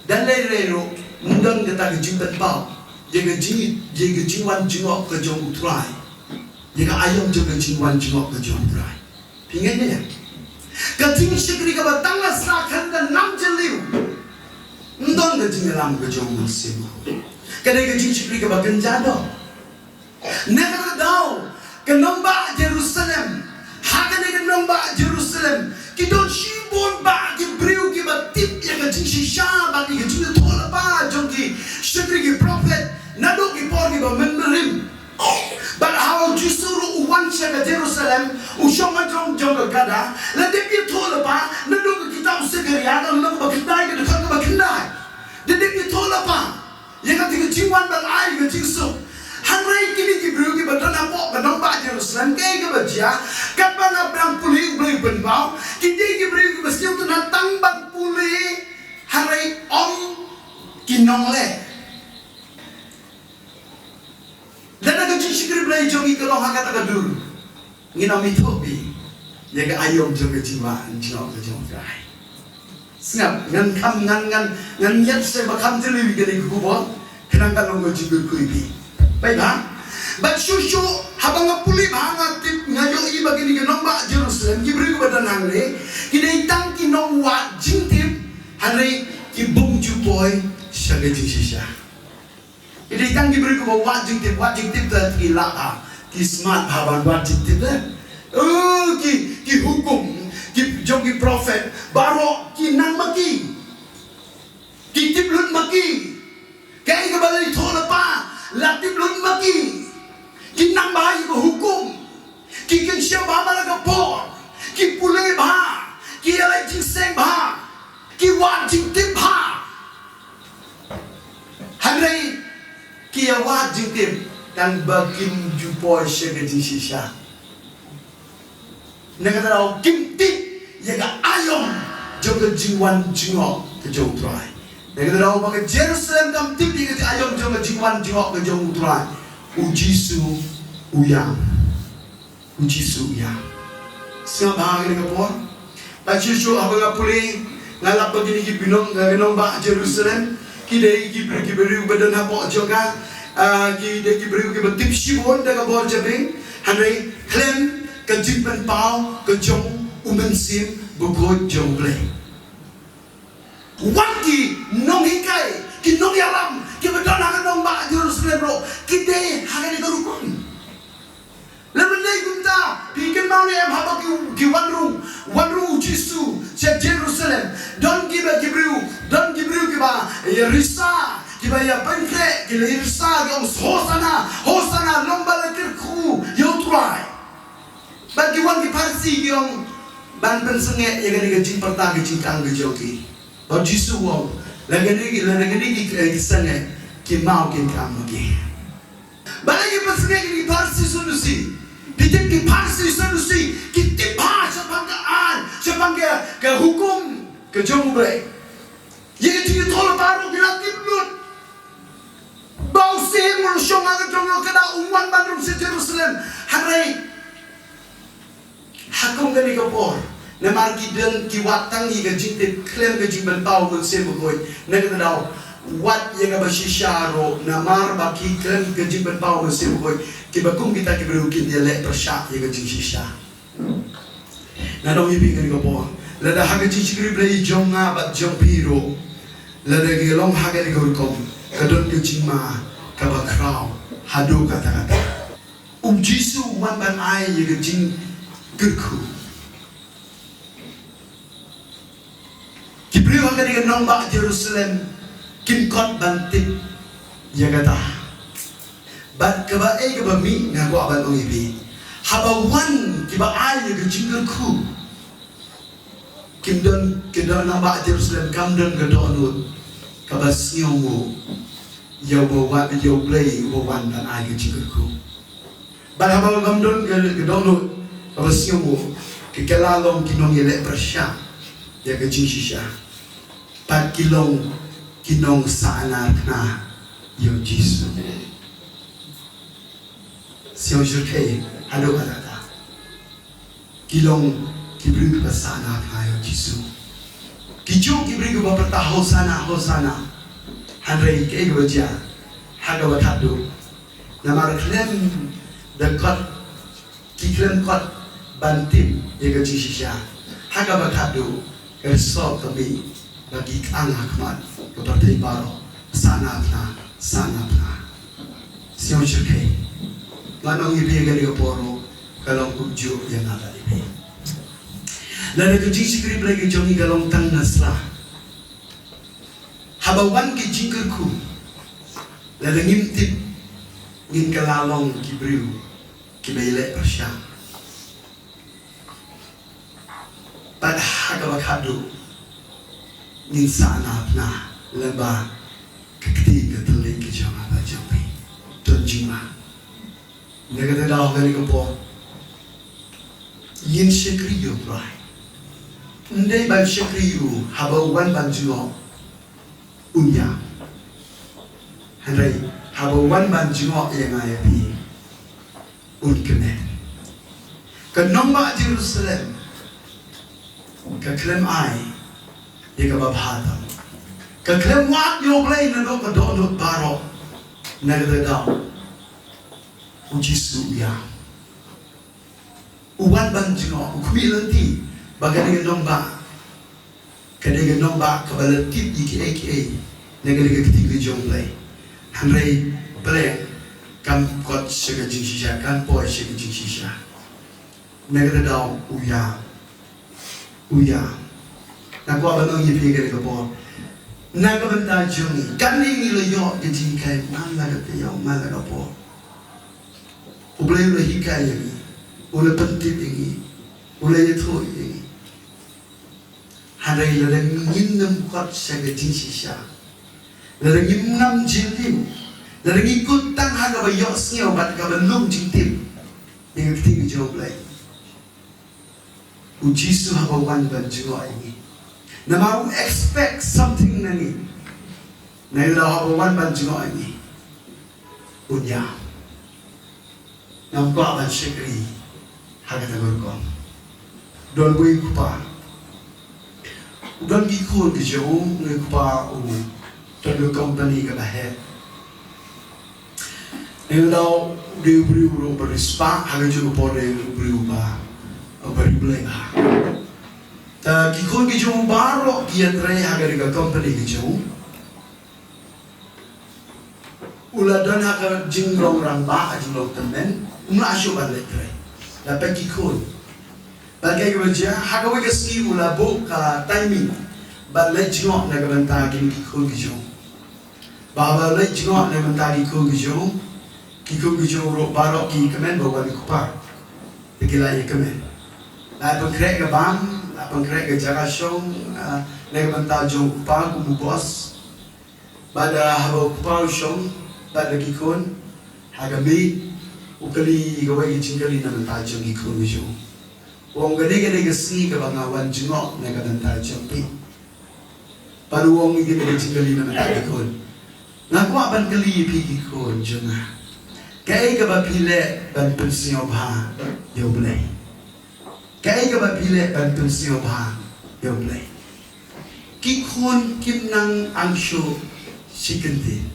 Da lei lei ruh ym don kata ka jingpynpaw ïa ka jing, ïa ka jingwan jngoh ka jong U Trai, ïa ka aïom jong ka jingwan jngoh ka jong U Trai. Phi ngeit ne em? Ka jingshakri kaba tang na sla khlem da ngam jylliew, ym don ka jingïalam ka jong U Mynsiem. Ka dei ka jingshakri kaba kynja doh. Na kata ka daw, ka nongbah Jerusalem, ha kane ka nongbah Jerusalem, ki don shibun bah ki briew kiba tip ïa ka jingshisha bad ïa ka jingïathuhlypa jong ki shakri ki prophet naduh ki por kiba mynbarim. Bad haba U Jisu ruh u wan sha ka Jerusalem, u shong ha jrong jong ka gada, la dep ïathuhlypa naduh ka kitab u Sakaria, ka lynnong ba khyndai, ka dkhot kaba khyndai. La dep ïathuhlypa ïa kata ka jingwan ban ai ka jingsuk. Hynrei kine ki briew kiba don hapoh ka nongbah Jerusalem, kaei kaba jia? Katba nga dang pule, U Blei u pynpaw, ki dei ki briew kiba sngewtynnat tang ban pule, hynrei ym ki nongleh. Lada ka jingshakri Blei jong ngi ka long ha kata ka dur, ngin ym ithuh phi ïa ka aïom jong ka jingwan jngoh ka jong U Trai. Sngap, ngan kham, ngan, ngan, ngan ïaid sha ba kham jylliew ïa kane ka khubor, khnang ka long ka jingkyrkhu ïa phi. Peit bha. Bad shuh shuh haba nga pule bha nga tip, nga ïohi ba kine ki nongbah Jerusalem, ki briew kiba don hangne, ki dei tang ki nongwad jingtip, hynrei ki bym ju poi sha ka jingshisha. Ki dei tang ki briew kiba wad jingtip, wad jingtip te ki lah bha, ki smart bha ban wad jingtip te. Oh, ki, ki hukum ki jong ki prophet baroh ki nang ma ki. Ki tip lut ma ki. Kaei kaba la ïathuhlypa la tip lut ma ki. Ki nang bha ïa ka hukum. Ki kynshew bha man la ka por. Ki pule bha. Ki ïaleh jingïaseng bha. Ki wad jingtip bha. Hynrei ki ïa wad jingtip tang ba kim ju poi sha ka jingshisha. Na kata ka daw kim tip ïa ka aïom jong ka jingwan jngoh ka jong U Trai. Na kata ka daw ba ka Jerusalem kam tip ïa ka aïom jong ka jingwan jngoh ka jong U Trai, U Jisu u ïam. U Jisu u ïam. Sngap bha ha kane ka por. Bad shuh shuh haba nga pule, nga lap ba kine ki briew nong, ka nongbah Jerusalem, ki dei ki briew, ki briew ba don hapoh jong ka, ah, ki dei ki briew kiba tip shibun da ka bor jabieng, hynrei khlem ka jingpynpaw ka jong U Mynsiem Bakhuid jong U Blei. Wat ki nonghikai, ki nongïalam kiba don ha ka nongbah Jerusalem ruh ki dei ha kane ka rukom. Lada dei kumta, phi kynmaw ne em haba ki, ki wan rung, wan rung U Jisu sha Jerusalem, don kiba ki briew, don ki briew kiba ïa risa, kiba ïa pynkhreh, ki la ïa risa, ki ong, "Hosana, Hosana, long ba la kyrkhu ïa U Trai." Bad ki wan ki Pharisi ki ong, ban pynsangeh ïa kane ka jingpyrta ka jingkang ka jong ki. Ba u Jisu u ong, lada kine ki, lada kine ki, eh, ki sangeh, ki maw kin kang ma ki. Ba la ki pynsangeh ïa ki Pharisi Sadusi. Phi tip ki Pharisi Sadusi ki tip bha shaphang ka aiñ, shaphang ka, ka hukum ka jong U Blei. Ïa ka jingïathoh lypa ruh ki la tip lut. Ba u Syiem u shong ha ka jong ka dohnud, um wan ban rung sha Jerusalem. Hynrei ha kum kane ka por, namar ki don ki wad tang ïa ka jingtip khlem ka jingpynpaw Mynsiem Bakhuid. Na kata ka daw, wat ïa kaba shisha ruh, namar ba ki khlem ka jingpynpaw Mynsiem Bakhuid, kiba kum kita ki briew kin ïaleh pyrshah ïa ka jingshisha. Ngan ong ïa phi kane ka por, lada ha ka jingshakri Blei jong nga bad jong phi ruh, lada ka long ha kane ka rukom, ka don ka jingma kaba khraw haduh katta katta. U Jisu u wan ban ai ïa ka jingkyrkhu. Ki briew ha kane ka nongbah Jerusalem kim kot ban tip ïa kata. Bad kaba ei kaba mih nga kwah ban ong ïa phi, haba wan kiba ai ïa ka jingkyrkhu, kim don, ki don, nongbah Jerusalem kam don ka dohnud kaba sngewnguh ïa uba wan, ïa U Blei uba wan ban ai ka jingkyrkhu. Bad haba kam don ka, ka dohnud kaba sngewnguh, ki, ki la long ki nongïaleh pyrshah ïa ka jingshisha. Bad ki long ki nongsahnaphna ïa U Jisu. Sngewsih haduh katta katta. Ki long ki briew kiba sahnaphna ïa U Jisu. Ki jong ki briew kiba pyrta Hosana, Hosana. Hynrei kaei kaba jia ha kaba khatduh? Namar khlem da kot, ki khlem kot ban tip ïa ka jingshisha. Ha kaba khatduh, ka result ka mih ba ki kang ha khmat ka pyrthei baroh, sahnaphna, sahnaphna. Sngewsih. Ngan ong ïa phi kane ka por ruh ka long kumjuh ïa nga bad ïa phi. Lada ka jingshakri Blei ka jong ngi ka long tang na sla, haba wan ka jingkyrkhu, lada ngim tip, ngin kylla long ki briew kiba ïaleh pyrshah. Bad ha kaba khatduh, ngin sahnaphna lyngba ka ktien ka thylliej ka jong nga bad jong phi. Don jingma. Na kata ka daw kane ka por, ngin shakri ïa U Trai. Ym dei ban shakri ïa u haba u wan ban jngoh, un ïam. Hynrei haba u wan ban jngoh ïa nga ïa phi, un kmen. Ka nongbah Jerusalem ka khlem ai ïa kaba bha tam. Ka khlem wad ïa U Blei naduh ka dohnud baroh. Na kata ka daw, U Jisu u ïam. U wan ban jngoh, u khmih lynti ba kane ka nongbah ka dei ka nongbah kaba la tip ïa kiei kiei na kane ka ktien ka jong U Blei. Hynrei pyrshah, kam kot sha ka jingshisha, kam poi sha ka jingshisha. Na kata ka daw u ïam. U ïam. Nga kwah ban ong ïa phi kane ka por, na ka bynta jong ngi, kane ngi la ïoh ka jinghikai man la ka taïew, man la ka por. U Blei u la hikai ïa ngi, u la pyntip ïa ngi, u la ïathuh ïa ngi. Hynrei lada ngim nym kot sha ka jingshisha, lada ngim ngam jingim, lada ngi kut tang ha kaba ïohsngew bad kaba lum jingtip ïa ka ktien ka jong U Blei, U Jisu haba u wan ban jngoh ïa ngi, namar u expect something na ngi. Na kata ka daw haba u wan ban jngoh ïa ngi, un ïam. Ngam kwah ban shakri ha kata ka rukom. Don uwei u kpa, u don ki khun ki jong u, u kpa u don ka company kaba heh. Ïa u dei u briew ruh ba riewspah, ha kajuh ka por u dei u briew ba, ba riewblei bha. Te ki khun ki jong u baroh ki ïatrei ha kane ka company ka jong u. U la don ha ka jinglong rangbah, ha jinglong tymmen, um lah shuh ban leit trei. La peit ki khun. Bad kaei kaba jia, ha kawei ka sngi u la buh ka timing ban leit jngoh na ka bynta kine ki khun ki jong u. Ba haba leit jngoh na ka bynta ki khun ki jong u, ki khun ki jong u ruh baroh ki kmen ba wan u kpa. Te ki la ïakmen. La pynkhreh ka bam, la pynkhreh ka jaka shong, ah, na ka bynta jong u kpa kum u boss. Bad, ah, haba u kpa u shong bad la ki khun ha ka miej, u kylli kawei ka jingkylli na ka bynta jong ki khun u shong. U ong, kane ka dei ka sngi kaba nga wan jngoh na ka bynta jong phi. Bad u ong ïa kane ka jingkylli na ka bynta ki khun. Nga kwah ban kylli ïa phi ki khun jong nga. Kaei kaba phi leh ban pynsngewbha ïa U Blei? Kaei kaba phi leh ban pynsngewbha ïa U Blei? Ki khun kim nang angshoh shi kyntien.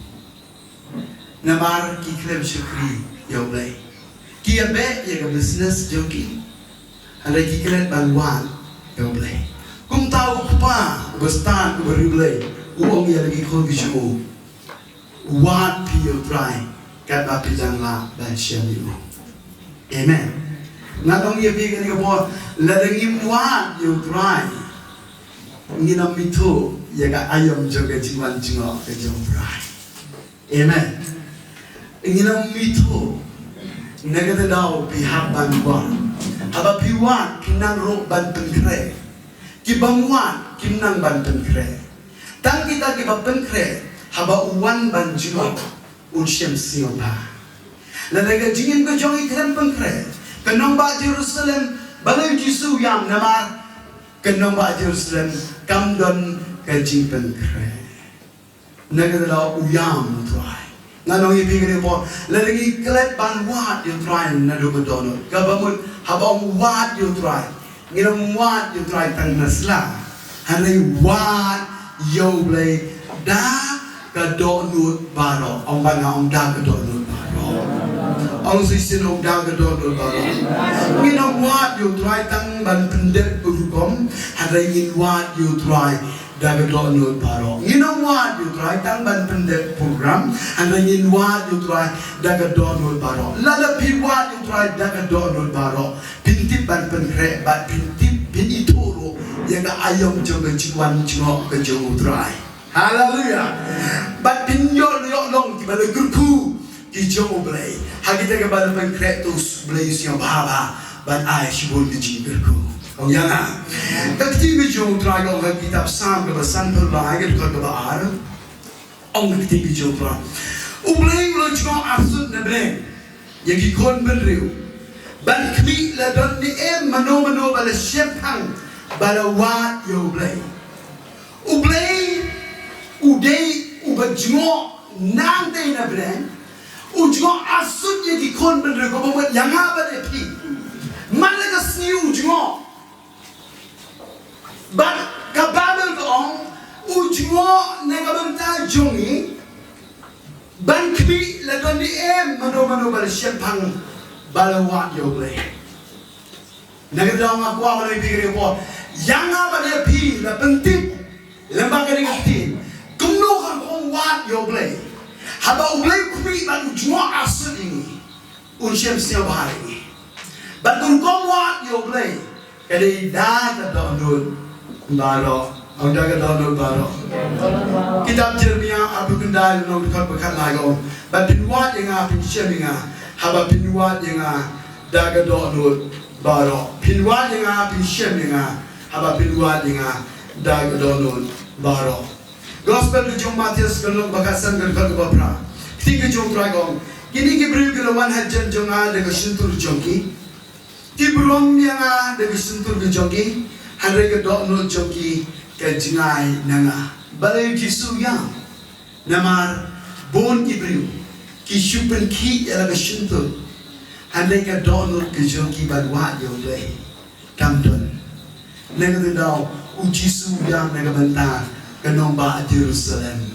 Namar ki khlem shakri ïa U Blei. Ki ïa beh ïa ka business jong ki. Hynrei ki klet ban wad ïa U Blei. Kumta u kpa uba stad uba riewblei u ong ïa la ki khun ki jong u, wad phi ïa U Trai katba phi dang lah ban shem ïa u. Amen. Ngan ong ïa phi kane ka por, lada ngim wad ïa U Trai, ngin ym ithuh ïa ka aïom jong ka jingwan jngoh ka jong U Trai. Amen. Ngin ym ithuh. Na kata daw phi hap ban wad. Haba phi wad phin nang ruh ban pynkhreh. Ki bym wad kim nang ban pynkhreh. Tang kita kiba pynkhreh, haba u wan ban jngoh, un shem sngewbha. Lada ka jingim ka jong ngi khlem pynkhreh, ka nongbah Jerusalem balei u Jisu u ïam? Namar ka nongbah Jerusalem kam don ka jingpynkhreh. Na kata daw u ïam U Trai. Ngan ong ïa phi kane ka por, lada ngi klet ban wad ïa U Trai naduh ka dohnud, kaba mut haba ong wad ïa U Trai, ngin ym wad ïa U Trai tang na sla. Hynrei wad ïa U Blei da ka dohnud baroh. Ong bad nga, ong da ka dohnud baroh. Ong shisien, ong da ka dohnud baroh. Ngin ym wad ïa U Trai tang ban pyndep rukom, hynrei ngin wad ïa U Trai da ka dohnud baroh. Ngin ym wad ïa U Trai tang ban pyndep program, hynrei ngin wad ïa U Trai da ka dohnud baroh. Lada phi wad ïa U Trai da ka dohnud baroh, phin tip ban pynkhreh bad phin tip, phin ithuh ruh ïa ka aïom jong ka jingwan jngoh ka jong U Trai. Haleluya. Bad phin ïoh, ïoh long kiba la kyrkhu ki jong U Blei. Ha kita kiba la pynkhreh, to U Blei u sngewbha bha ban ai shibun ki jingkyrkhu. Ong ïa nga. Ka ktien ka jong U Trai ka ong ha kitab Salm kaba sanphew lai, ka dkhot kaba ar. Ong ka ktien ka jong U Trai, U Blei u la jngoh arsut na bneng ïa ki khun bynriew, ban khmih la don ne em mano mano ba la shemphang ba la wad ïa U Blei. U Blei u dei uba jngoh nangtei na bneng. U jngoh arsut ïa ki khun bynriew, kaba mut ïa nga bad ïa phi. Man la ka sngi u jngoh. Bad ka Baibl ka ong, u jngoh na ka bynta jong ngi, ban khmih la don ne em mano mano ba la shemphang ba la wad ïa U Blei. Na kata daw nga kwah ban ong ïa phi kane ka por, ïa nga bad ïa phi la pyntip lyngba kane ka ktien, kumno kan ong wad ïa U Blei. Haba U Blei u khmih bad u jngoh arsut ïa ngi, un shem sngewbha ïa ngi. Bad ka rukom wad ïa U Blei ka dei da ka dohnud baroh. Ong da ka dohnud baroh. Kitab Jeremiah arphew khyndai, lynnong dkhot ba khatlai ka ong, bad phin wad ïa nga phin shem ïa nga, haba phin wad ïa nga da ka dohnud baroh. Phin wad ïa nga phin shem ïa nga, haba phin wad ïa nga da ka dohnud baroh. Gospel ka jong u Mathaios, ka lynnong ba khatsan, ka dkhot kaba phra. Ka ktien ka jong U Trai ka ong, kine ki briew ki la wan hajan jong nga da ka shyntur jong ki, ki burom ïa nga da ka shyntur ka jong ki, hynrei ka dohnud jong ki ka jngai na nga. Balei u Jisu u ïam? Namar bun ki briew ki shu pynkhih ïa la ka shyntur, hynrei ka dohnud ka jong ki ban wad ïa U Blei kam don. Na kata daw u Jisu u ïam na ka bynta ka nongbah Jerusalem.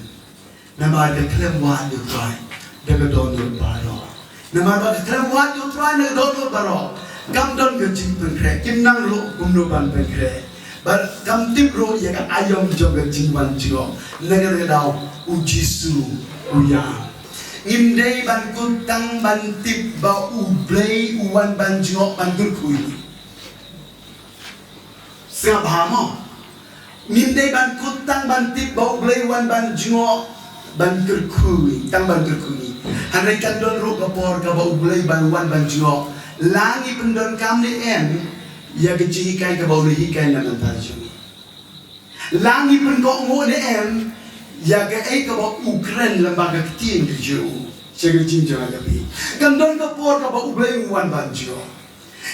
Namar ka khlem wad ïa U Trai da ka dohnud baroh. Namar ba ka khlem wad ïa U Trai da ka dohnud baroh, kam don ka jingpynkhreh, kim nang ruh kumno ban pynkhreh. Bad kam tip ruh ïa ka aïom jong ka jingwan jngoh. Na kata ka daw u Jisu u ïam. Ngim dei ban kut tang ban tip ba U Blei u wan ban jngoh ban kyrkhu ïa ngi. Sngap bha mo. Ngim dei ban kut tang ban tip ba U Blei u wan ban jngoh ban kyrkhu ïa ngi, tang ban kyrkhu ïa ngi. Hynrei kan don ruh ka por kaba U Blei ban wan ban jngoh, la ngi pyndonkam ne em, ïa ka jinghikai kaba u la hikai na ka bynta jong ngi. La ngi pynkohnguh ne em ïa kaei kaba u kren lyngba ka ktien ka jong u sha ka jingïaid ka phi. Kan don ka por kaba U Blei u wan ban jngoh.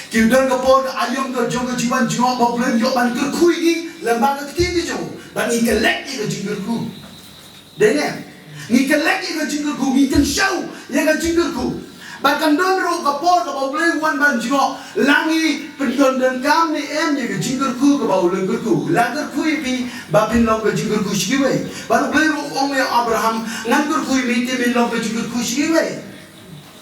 Ki don ka por ka aïom ka jong ka jingwan jngoh ba U Blei u ïoh ban kyrkhu ïa ngi lyngba ka ktien ka jong u. Ba ngi kyllon ïa ka jingkyrkhu. Dei ne? Ngi kyllon ïa ka jingkyrkhu, ngi kynshew ïa ka jingkyrkhu. Bad kan don ruh ka por kaba U Blei u wan ban jngoh, la ngi pyndonkam ne em ïa ka jingkyrkhu kaba u la kyrkhu. La kyrkhu ïa phi ba phin long ka jingkyrkhu sha kiwei. Bad U Blei ruh u ong ïa u Abraham, ngan kyrkhu ïa me te men long ka jingkyrkhu sha kiwei.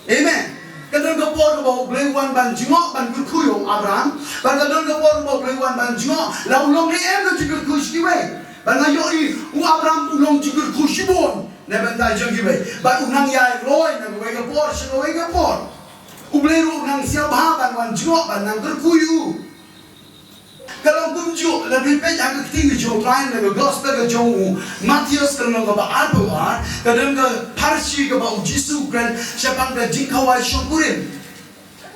Amen. Ka don ka por ba U Blei u wan ban jngoh ban kyrkhu ïa u Abraham. Bad ka don ka por ba U Blei u wan ban jngoh la u long ne em ka jingkyrkhu sha kiwei. Bad nga ïohi u Abraham u long jingkyrkhu shibun na bynta jong kiwei. Bad u nang ïaid roi na kawei ka por sha kawei ka por. U Blei ruh u nang siaw bha ban wan jngoh ban nang kyrkhu ïa u. Ka long kumjuh, lada phi peit ha ka ktien ka jong u Trai na ka gospel ka jong u Mathaios ka lynnong kaba arphew ar, ka don ka pharshi kaba u Jisu u kren shaphang ka jingkhawai shongkurim.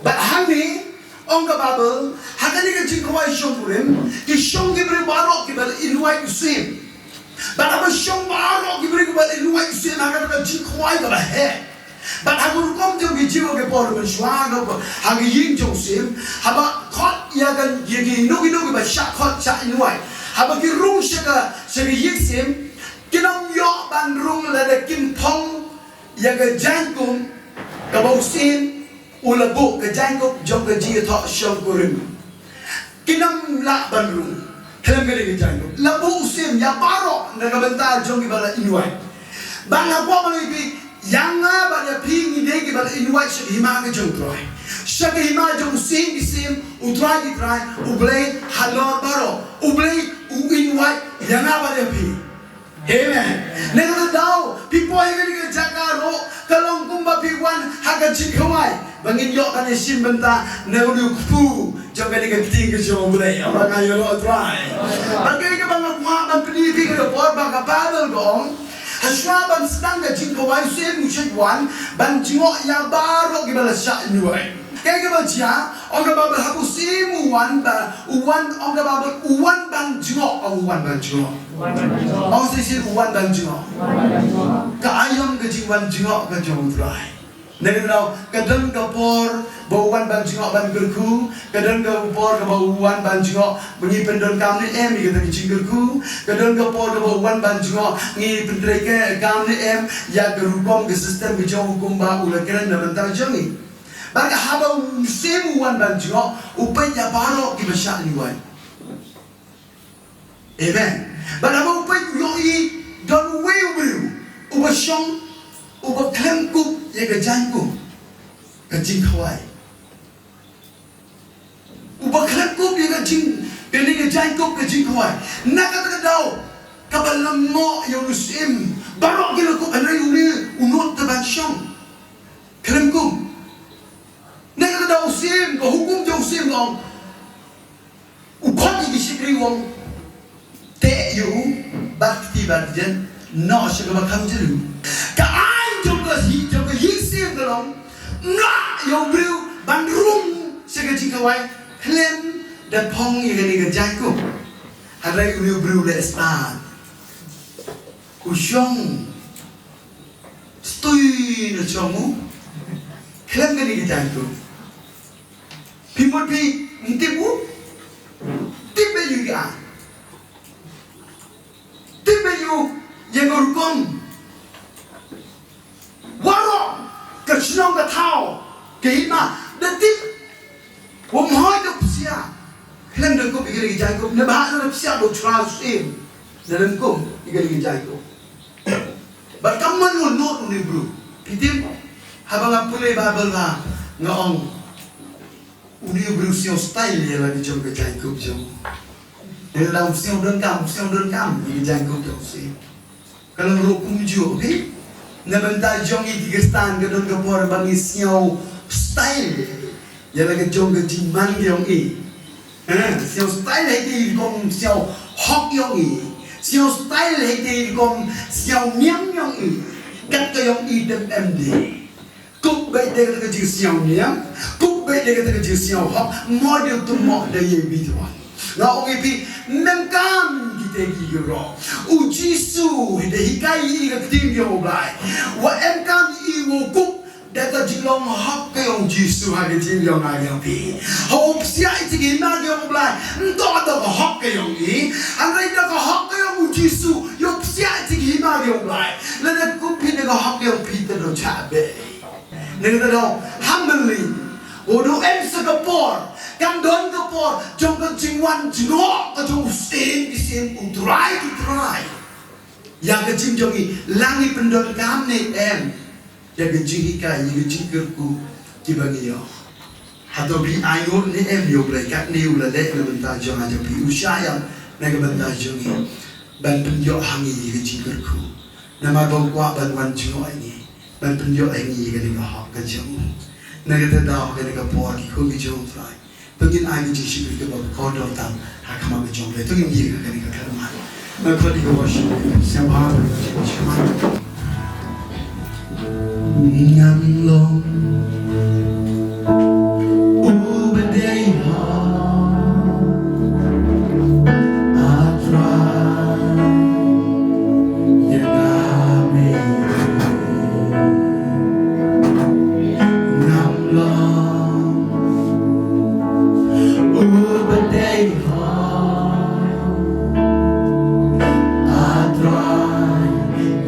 Bad hangne, ong ka Baibl, ha kane ka jingkhawai shongkurim, ki shong ki briew baroh kiba la invite u Syiem. Bad haba shong baroh ki briew kiba la invite u Syiem ha kata ka jingkhawai kaba heh. Bad ha ka rukom jong ki jingkhawai ki por mynshuwa ha ka, ha ka ïing jong u Syiem. Haba khot ïa ka, ïa kino kino kiba shah khot shah invite. Haba ki rung sha ka, sha ka ïing Syiem. Kin ym ïoh ban rung lada kim phong ïa ka jaiñkum kaba u Syiem u la buh, ka jaiñkup jong ka jingïathoh shongkurim. Kin ym lah ban rung khlem kane ka jaiñkup. La buh u Syiem ïa baroh na ka bynta jong kiba la invite. Bad nga kwah ban ong ïa phi, ïa nga bad ïa phi ngi dei kiba la invite sha ka hima ka jong u Trai. Sha ka hima jong u Syiem ki syiem, u Trai ki trai, U Blei halor baroh. U Blei u invite ïa nga bad ïa phi. Amen. Na kata ka daw, phi poi ha kane ka jaka ruh, ka long kumba phi wan ha ka jingkhawai. Ba ngin ïoh ban ïashim bynta na une u kpu jong kane ka ktien ka jong U Blei. Haba nga ïaroh Trai. Bad kaei kaba nga kwah ban pyni ïa phi ha kane ka por ba ka Baibl ka ong, ha shuwa ban sdang ka jingkhawai u Syiem u shait wan ban jngoh ïa baroh kiba la shah invite. Kaei kaba jia, ong ka Baibl haba u Syiem u wan ba, u wan, ong ka Baibl u wan ban jngoh, ong u wan ban jngoh. Ong shisien u wan ban jngoh. Ka aïom ka jingwan jngoh ka jong u Trai. Na kata ka daw, ka don ka por ba u wan ban jngoh ban kyrkhu, ka don ka por kaba u wan ban jngoh ba ngi pyndonkam ne em ïa kata ka jingkyrkhu, ka don ka por kaba u wan ban jngoh ngi pyntreikam ne em ïa ka rukom ka system ka jong u kumba u la kren na bynta jong ngi. Bad ka haba u Syiem u wan ban jngoh, u peit ïa baroh kiba shah invite. Amen. Bad haba u peit u ïohi don uwei u briew uba shong, uba khlem kup ïa ka jaiñkup ka jingkhawai. Uba khlem kup ïa ka jing, kane ka jaiñkup ka jingkhawai. Na kata ka daw, kaba lyngngoh ïa u Syiem. Baroh ki la kup hynrei une u nud te ban shong. Khlem kup. Na kata ka daw u Syiem, ka hukum jong u Syiem ka ong, u khot ïa ki shakri u ong, teh ïa u bad kti bad kjat, noh sha kaba kham jylliew. Ka aiñ jong ka hi, jong ka ïing Syiem ka long, ym lah ïa u briew ban rung sha ka jingkhawai khlem da phong ïa kane ka jaiñkup. Hynrei une u briew leh stad. U shong stui na shong u khlem kane ka jaiñkup. Phi mut phi, ym tip u. Tip beit ïa u ïa. Tip beit ïa u ïa ka rukom. Waroh ka shnong ka thaw, ka hima, da tip. Ym hoi da psiah khlem da kup ïa kane ka jaiñkup. Naba haba da psiah da u Trai u Syiem. Da ym kup ïa kane ka jaiñkup. Bad ka mon u nud une u briew. Phi tip, haba nga pule Baibl nga, nga ong, une u briew u sngew style ïa la ka jong ka jaiñkup jong u. Ïa la u sngew donkam, u sngew donkam ïa ka jaiñkup jong u Syiem. Ka long ruh kumjuh, okay? Na bynta jong ngi ki Khristan ka don ka por ba ngi sngew style ïa la ka jong ka jingman ka jong ngi. Eh, sngew style ha itei i rukom sngew hok ïong i. Sngew style ha itei i rukom sngew niam ïong i. Kat ka ïong i dem em de. Kup beit de ka jingsngew niam. Kup Bad da kata ka jingsngew hok, mo dei u tymmen da ïa i bit wan. Nga ong ïa phi, mem kam kita ki ïaroh. U Jisu, da hikai ïa i ka ktien jong u Blai. Wat em kam ïa i wow kup, da ka jinglong hok ka jong u Jisu ha ka jingïong nga jong phi. Haba u psiah ïa ki hima jong u Blai, ym toh da ka hok ka jong i. Hynrei da ka hok ka jong u Jisu, ïa u psiah ïa ki hima jong u Blai. Lada kup phi da ka hok ka jong phi te dang chah beh. Nangta dang humbling. U dang em sa ka por. Kan don ka por jong ka jingwan jngoh ka jong u Syiem ki syiem, u Trai ki trai. Ïa ka jing jong i, la ngi pyndonkam ne em ïa ka jinghikai, ïa ka jingkyrkhu kiba ngi ïoh? Hato phi ainguh ne em ïa u Blei katne u la leh na bynta jong nga jong phi, u shah ïam na ka bynta jong ngi, ban pynïoh ha ngi ïa ka jingkyrkhu? Namar ba u kwah ban wan jngoh ïa ngi, ban pynïoh ïa ngi ïa kane ka hok ka jong u. Na kata ka daw, kane ka por, ki khun ki jong u Trai, to ngin ai ka jingshakri kaba kordor tam ha khmat ka jong u Blai. To ngin ïa ka kane ka kyrman. Nga khot ïa ka worship, sngewbha. Ngam long uba dei hok, A Trai, ïa nga me. Ngam long uba dei hok, A Trai,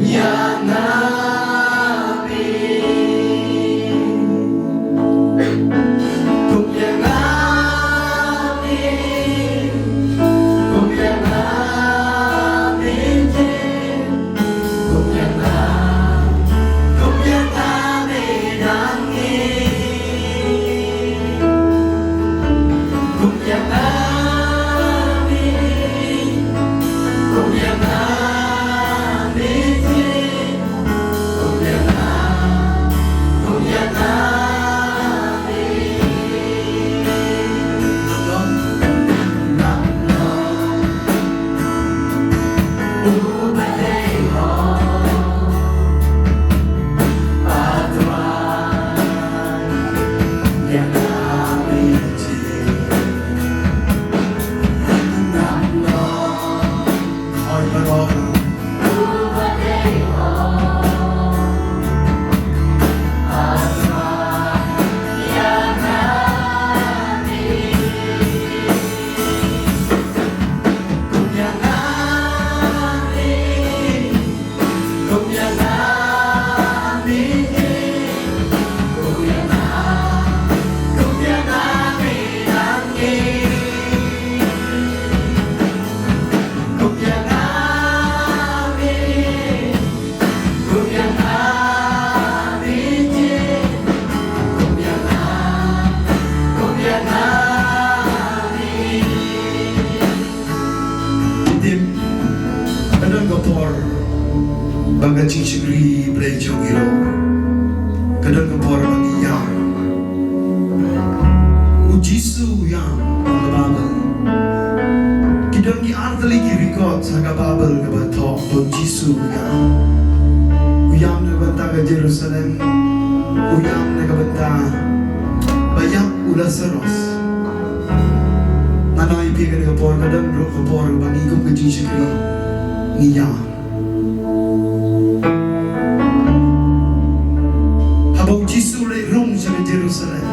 ïa nga me. Kum ïa nga me, kum ïa nga me. Kum ïa nga, kum ïa nga me dang ngi. Kum ïa nga me, kum ïa nga me, kum ïa nga, kum ïa nga me. Ki tim, ka don ka por ba ka jingshakri Blei jong ngi ruh ka don ka por ba ngi ïam. U Jisu u ïam ha ka Baibl. Ki don ki ar tylli ki record ha ka Baibl kaba thoh ba u Jisu u ïam. U ïam na ka bynta ka Jerusalem. U ïam na ka bynta ba ïap u Lasaros. Nga ong ïa phi, kane ka por ka don ruh ka por ba ngi kum ka jingshakri ngi ïam. Haba u Jisu u leit rung sha ka Jerusalem,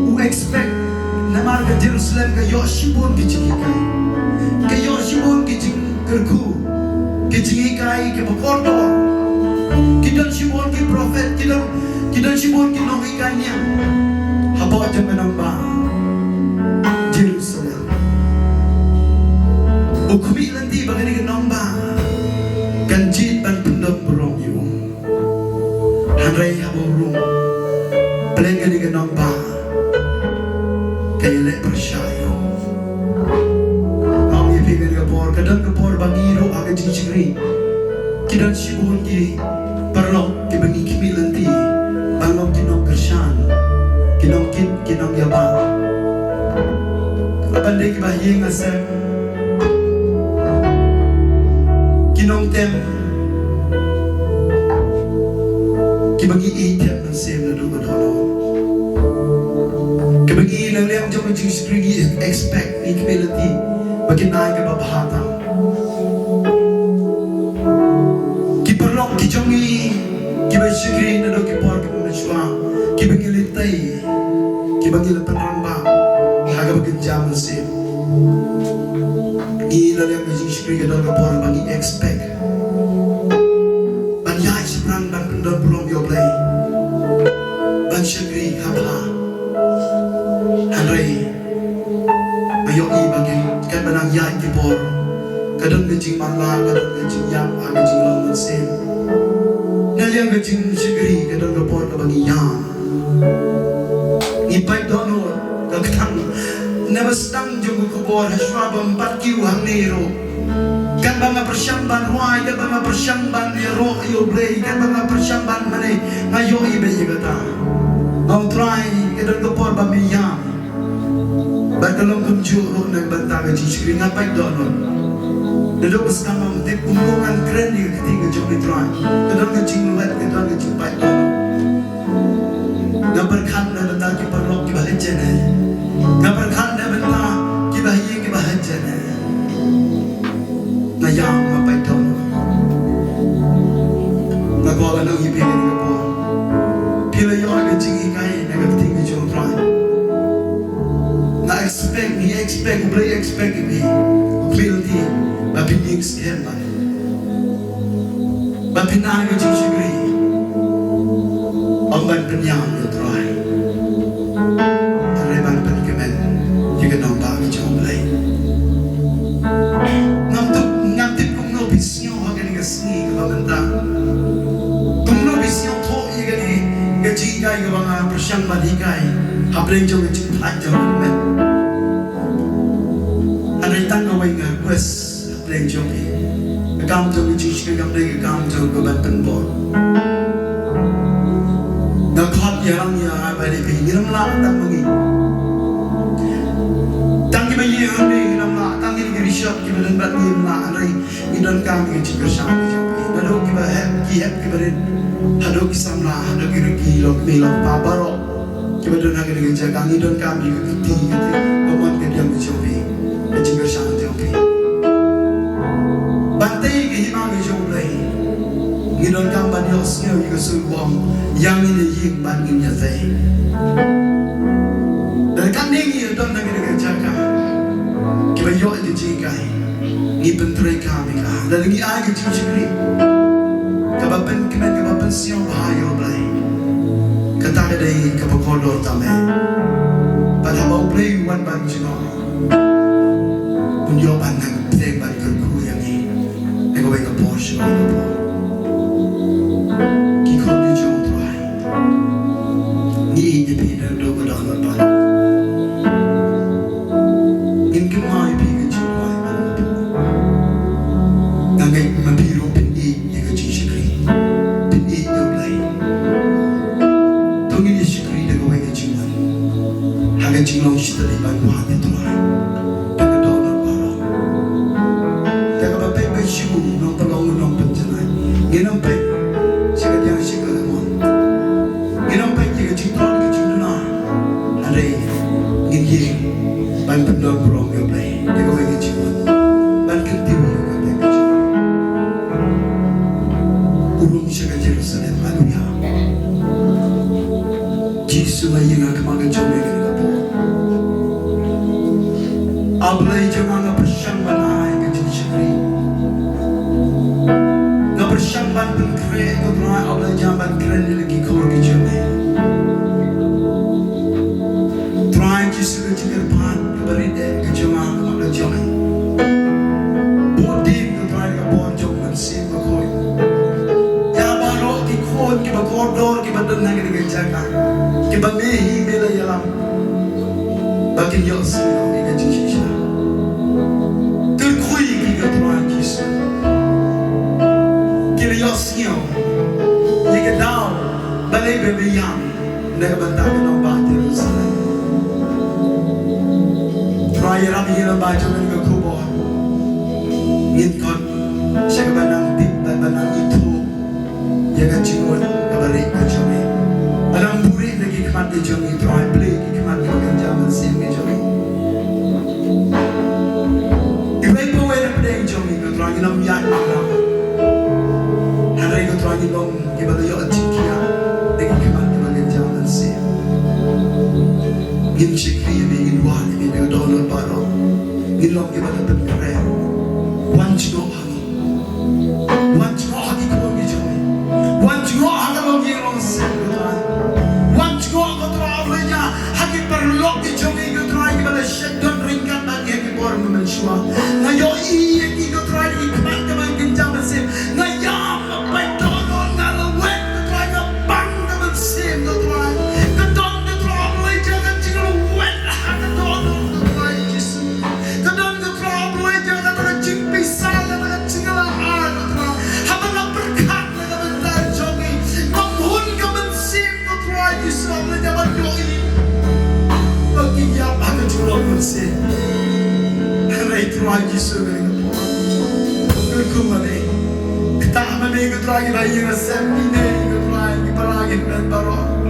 u expect, namar ka Jerusalem ka ïoh shibun ki jinghikai, ka ïoh shibun ki jingkyrkhu, ki jinghikai kiba kordor. Ki don shibun ki prophet, ki don, ki don shibun ki nonghikai niam hapoh jong ka nongbah Jerusalem. U khmih lynti ba kane ka nongbah kan jied ban pyndon burom ïa u. Hynrei haba u rung, pleng kane ka nongbah ka ïaleh pyrshah ïa u. Nga ong ïa phi, kane ka por ka don ka por ba ngi ruh ha ka jingshakri ki don shibun ki paralok kiba ngi khmih lynti ban long ki nongkyrshan, ki nongkit, ki nongïabah. Haba dei kiba ha ïing ha sem, ki nongtem kiba ngi ïeit thep mynsiem naduh ba don. jingshakri ngi expect, ngi khmih lynti ba kin ai kaba bha tam. Ki paralok ki jong ngi kiba shakri naduh ki por kiba mynshuwa, kiba ngi la tei, kiba ngi la pynrangbah ha kaba kynja mynsiem. Ngi la leh ka jingshakri ka don ka por ba ngi expect ban ïaid shaphrang ban pyndon burom ïa U Blei, ban shakri ha bha. Hynrei nga ïohi ba ki, katba nang ïaid ki por, ka don ka jingmanla, ka don ka jingïap ha ka jinglong mynsiem. Na liang ka jingshakri ka don ka por kaba ngi ïam. Ngi peit dohnud ka kthang, naba sdang jong ka khubor, ha shuwa ba ym pat kiew hangne ruh, katba nga pyrshang ban rwai, katba nga pyrshang ban ïaroh ïa U Blei, katba nga pyrshang ban mane, nga ïohi ba ïa kata, nga ong Trai, ka don ka por ba me ïam. Bad ka long kumjuh ruh na ka bynta ka jingshakri, nga peit dohnud. Naduh ba sdang ym tip kumno ngan kren ïa ka ktien ka jong me Trai. Ka don ka jingwet, ka don ka jingpeit dohnud. Nga pyrkhat na ka bynta ki paralok kiba ha ïing. Nga pyrkhat na ka bynta kiba ha ïing, kiba ha ïing. Nga ïam, nga peit dohnud. Nga kwah ban ong ïa phi kane ka por, phi la ïoh ka jinghikai na ka ktien ka jong U Trai. Nga expect, ngi expect, U Blei expect ïa phi, U Blei, ba phin ïeng skhem bha, ba phin ai ka jingshakri, ym ban pynïam ïa U Trai, hynrei ban pynkmen ïa ka nongbah ka jong U Blei. Ngam tip, ngam tip kumno phi sngew ha kane ka sngi kaba mynta. Kumno phi sngewthuh ïa kane ka jinghikai kaba nga pyrshang ban hikai hapdeng jong ka jingpynlait jong ka met. Hynrei tang kawei nga request hapdeng jong phi. Ka kam jong ka jingshakri kam dei ka kam jong ka ban pynbor. Nga khot ïa rang ïa ai ba dei phi, ngim lah tang ma ngi. Tang kiba ïeng hangne ngim lah, tang kiba ri shop kiba don bad ngi ngim lah, hynrei ngi donkam ïa ka jingkyrshan ka jong phi. Naduh kiba heh, ki heh kiba rit, haduh ki samla, haduh ki riew ki lok, ki lok pa baroh kiba don ha kane ka jaka, ngi donkam ïa ka kti, ka kti, ka mon ka diang ka jong phi, ka jingkyrshan ka jong phi. Ban tei ka hima ka jong U Blei, ngi donkam ban ïohsngew ïa ka sur bong, ïa ngin ïa ïeng bad ngin ïa tei. Lada katne ngi ïa don ha kane ka jaka kiba ïoh ïa ka jinghikai, ngi pyntreikam ïa ka. Lada ngi ai ka jingshakri kaba pynkmen, kaba pynsngewbha ïa U Blei, kata ka dei kaba kordor tam eh. Bad haba U Blei u wan ban jngoh, un ïoh ban nang pyrshang ban kyrkhu ïa ngi na kawei ka por sha kawei ka por. Ki khun ki jong U Trai, ngi ïeit ïa phi naduh ka dohnud bad ngin kynmaw ïa phi ka jingduwai ban ïa phi. Nga ngeit ma phi ruh phin ïeit ïa ka jingshakri, phin ïeit ïa U Blei. To ngin ïa shakri da kawei ka jingwan ha ka jinglong shitylli ban wad ïa U Trai da ka dohnud baroh. Da kaba peit ba shu nongpynlong u nongpynjanai, ngin ym peit sha ka diang sha ka mon, ngin ym peit ïa ka jingtlot ka jingduna, hynrei ngin ïeng ban pyndon burom ïa U Blei da kawei ka jingwan, ban kyntiew ïa U Blei da ka jingwan. U rung sha ka Jerusalem, haleluya. Jisu, nga ïeng ha khmat ka jong me kane ka por. A Blei jong nga, nga pyrshang ban ai ka jingshakri. Nga pyrshang ban pynkhreh, ko Trai, A Blei jong nga, ban kren ïa la ki khun ki jong me. Trai Jisu, ka jingkyrpad kaba rit eh ka jong nga ha khmat ka jong me. Bud dien, ko Trai, ka bor jong u Mynsiem Bakhuid ïa baroh ki khun kiba kordor kiba don ha kane ka jaka, kiba me hi me la ïalam ba kin ïohsngew ïa ka jingshisha. Kyrkhu ïa ki, ko Trai Jisu, ki la ïohsngew ïa ka daw balei ba me ïam na ka bynta ka nongbah Jerusalem. Trai, ïarap ïa ngi lyngba jong kane ka khubor. Ngin khot sha kaba nang tip bad ba nang ithuh ïa ka jingmut kaba rit ka jong me. Ba nang buhrieh na ki khmat ki jong ngi, Trai, plie ki khmat kiba kynja mynsiem ki jong ngi. Trai, ngin ym ïaid marwei. Hynrei ko Trai, ngin long kiba la ïoh jingkhiah da ki khmat kiba kynja mynsiem. Ngin shakri ïa me, ngin wad ïa me, ko Dohnud baroh. Ngin long kiba la pynkhreh. Wan jngoh ha ngi. Wan jngoh ha ki khun ki jong ngi. Wan jngoh ha ka longïing longsem, ko Trai. Wan jngoh, ko Trai, ha ki paralok ki jong ngi, ko Trai, kiba la shet don ryngkat bad ngi ha ki por mynshuwa. Nga ïohi ïa ki, ko Trai, ki khmat kiba kynja mynsiem. Nga ïam, nga pait dohnud, nga laweit, ko Trai, nga pang ka mynsiem, ko Trai. Ka don, ko Trai, Blei, ka jinglaweit ha ka dohnud, ko Trai Jisu. Ka don, ko Trai Blei, ka kata ka jingpisa, ka kata ka jingïalehkai, ko Trai. Haba nga pyrkhat na ka bynta jong ngi, ngam hun ka mynsiem, ko Trai Jisu, haba nga ban ïohi ba ki ïap ha ka jinglong mynsiem. Hynrei Trai Jisu, ka ring ka por. Kyrkhu ma me. Ktah ma me, ko Trai, ki ba ïing ha sem, ine, ko Trai, ki para, ki hynmen baroh.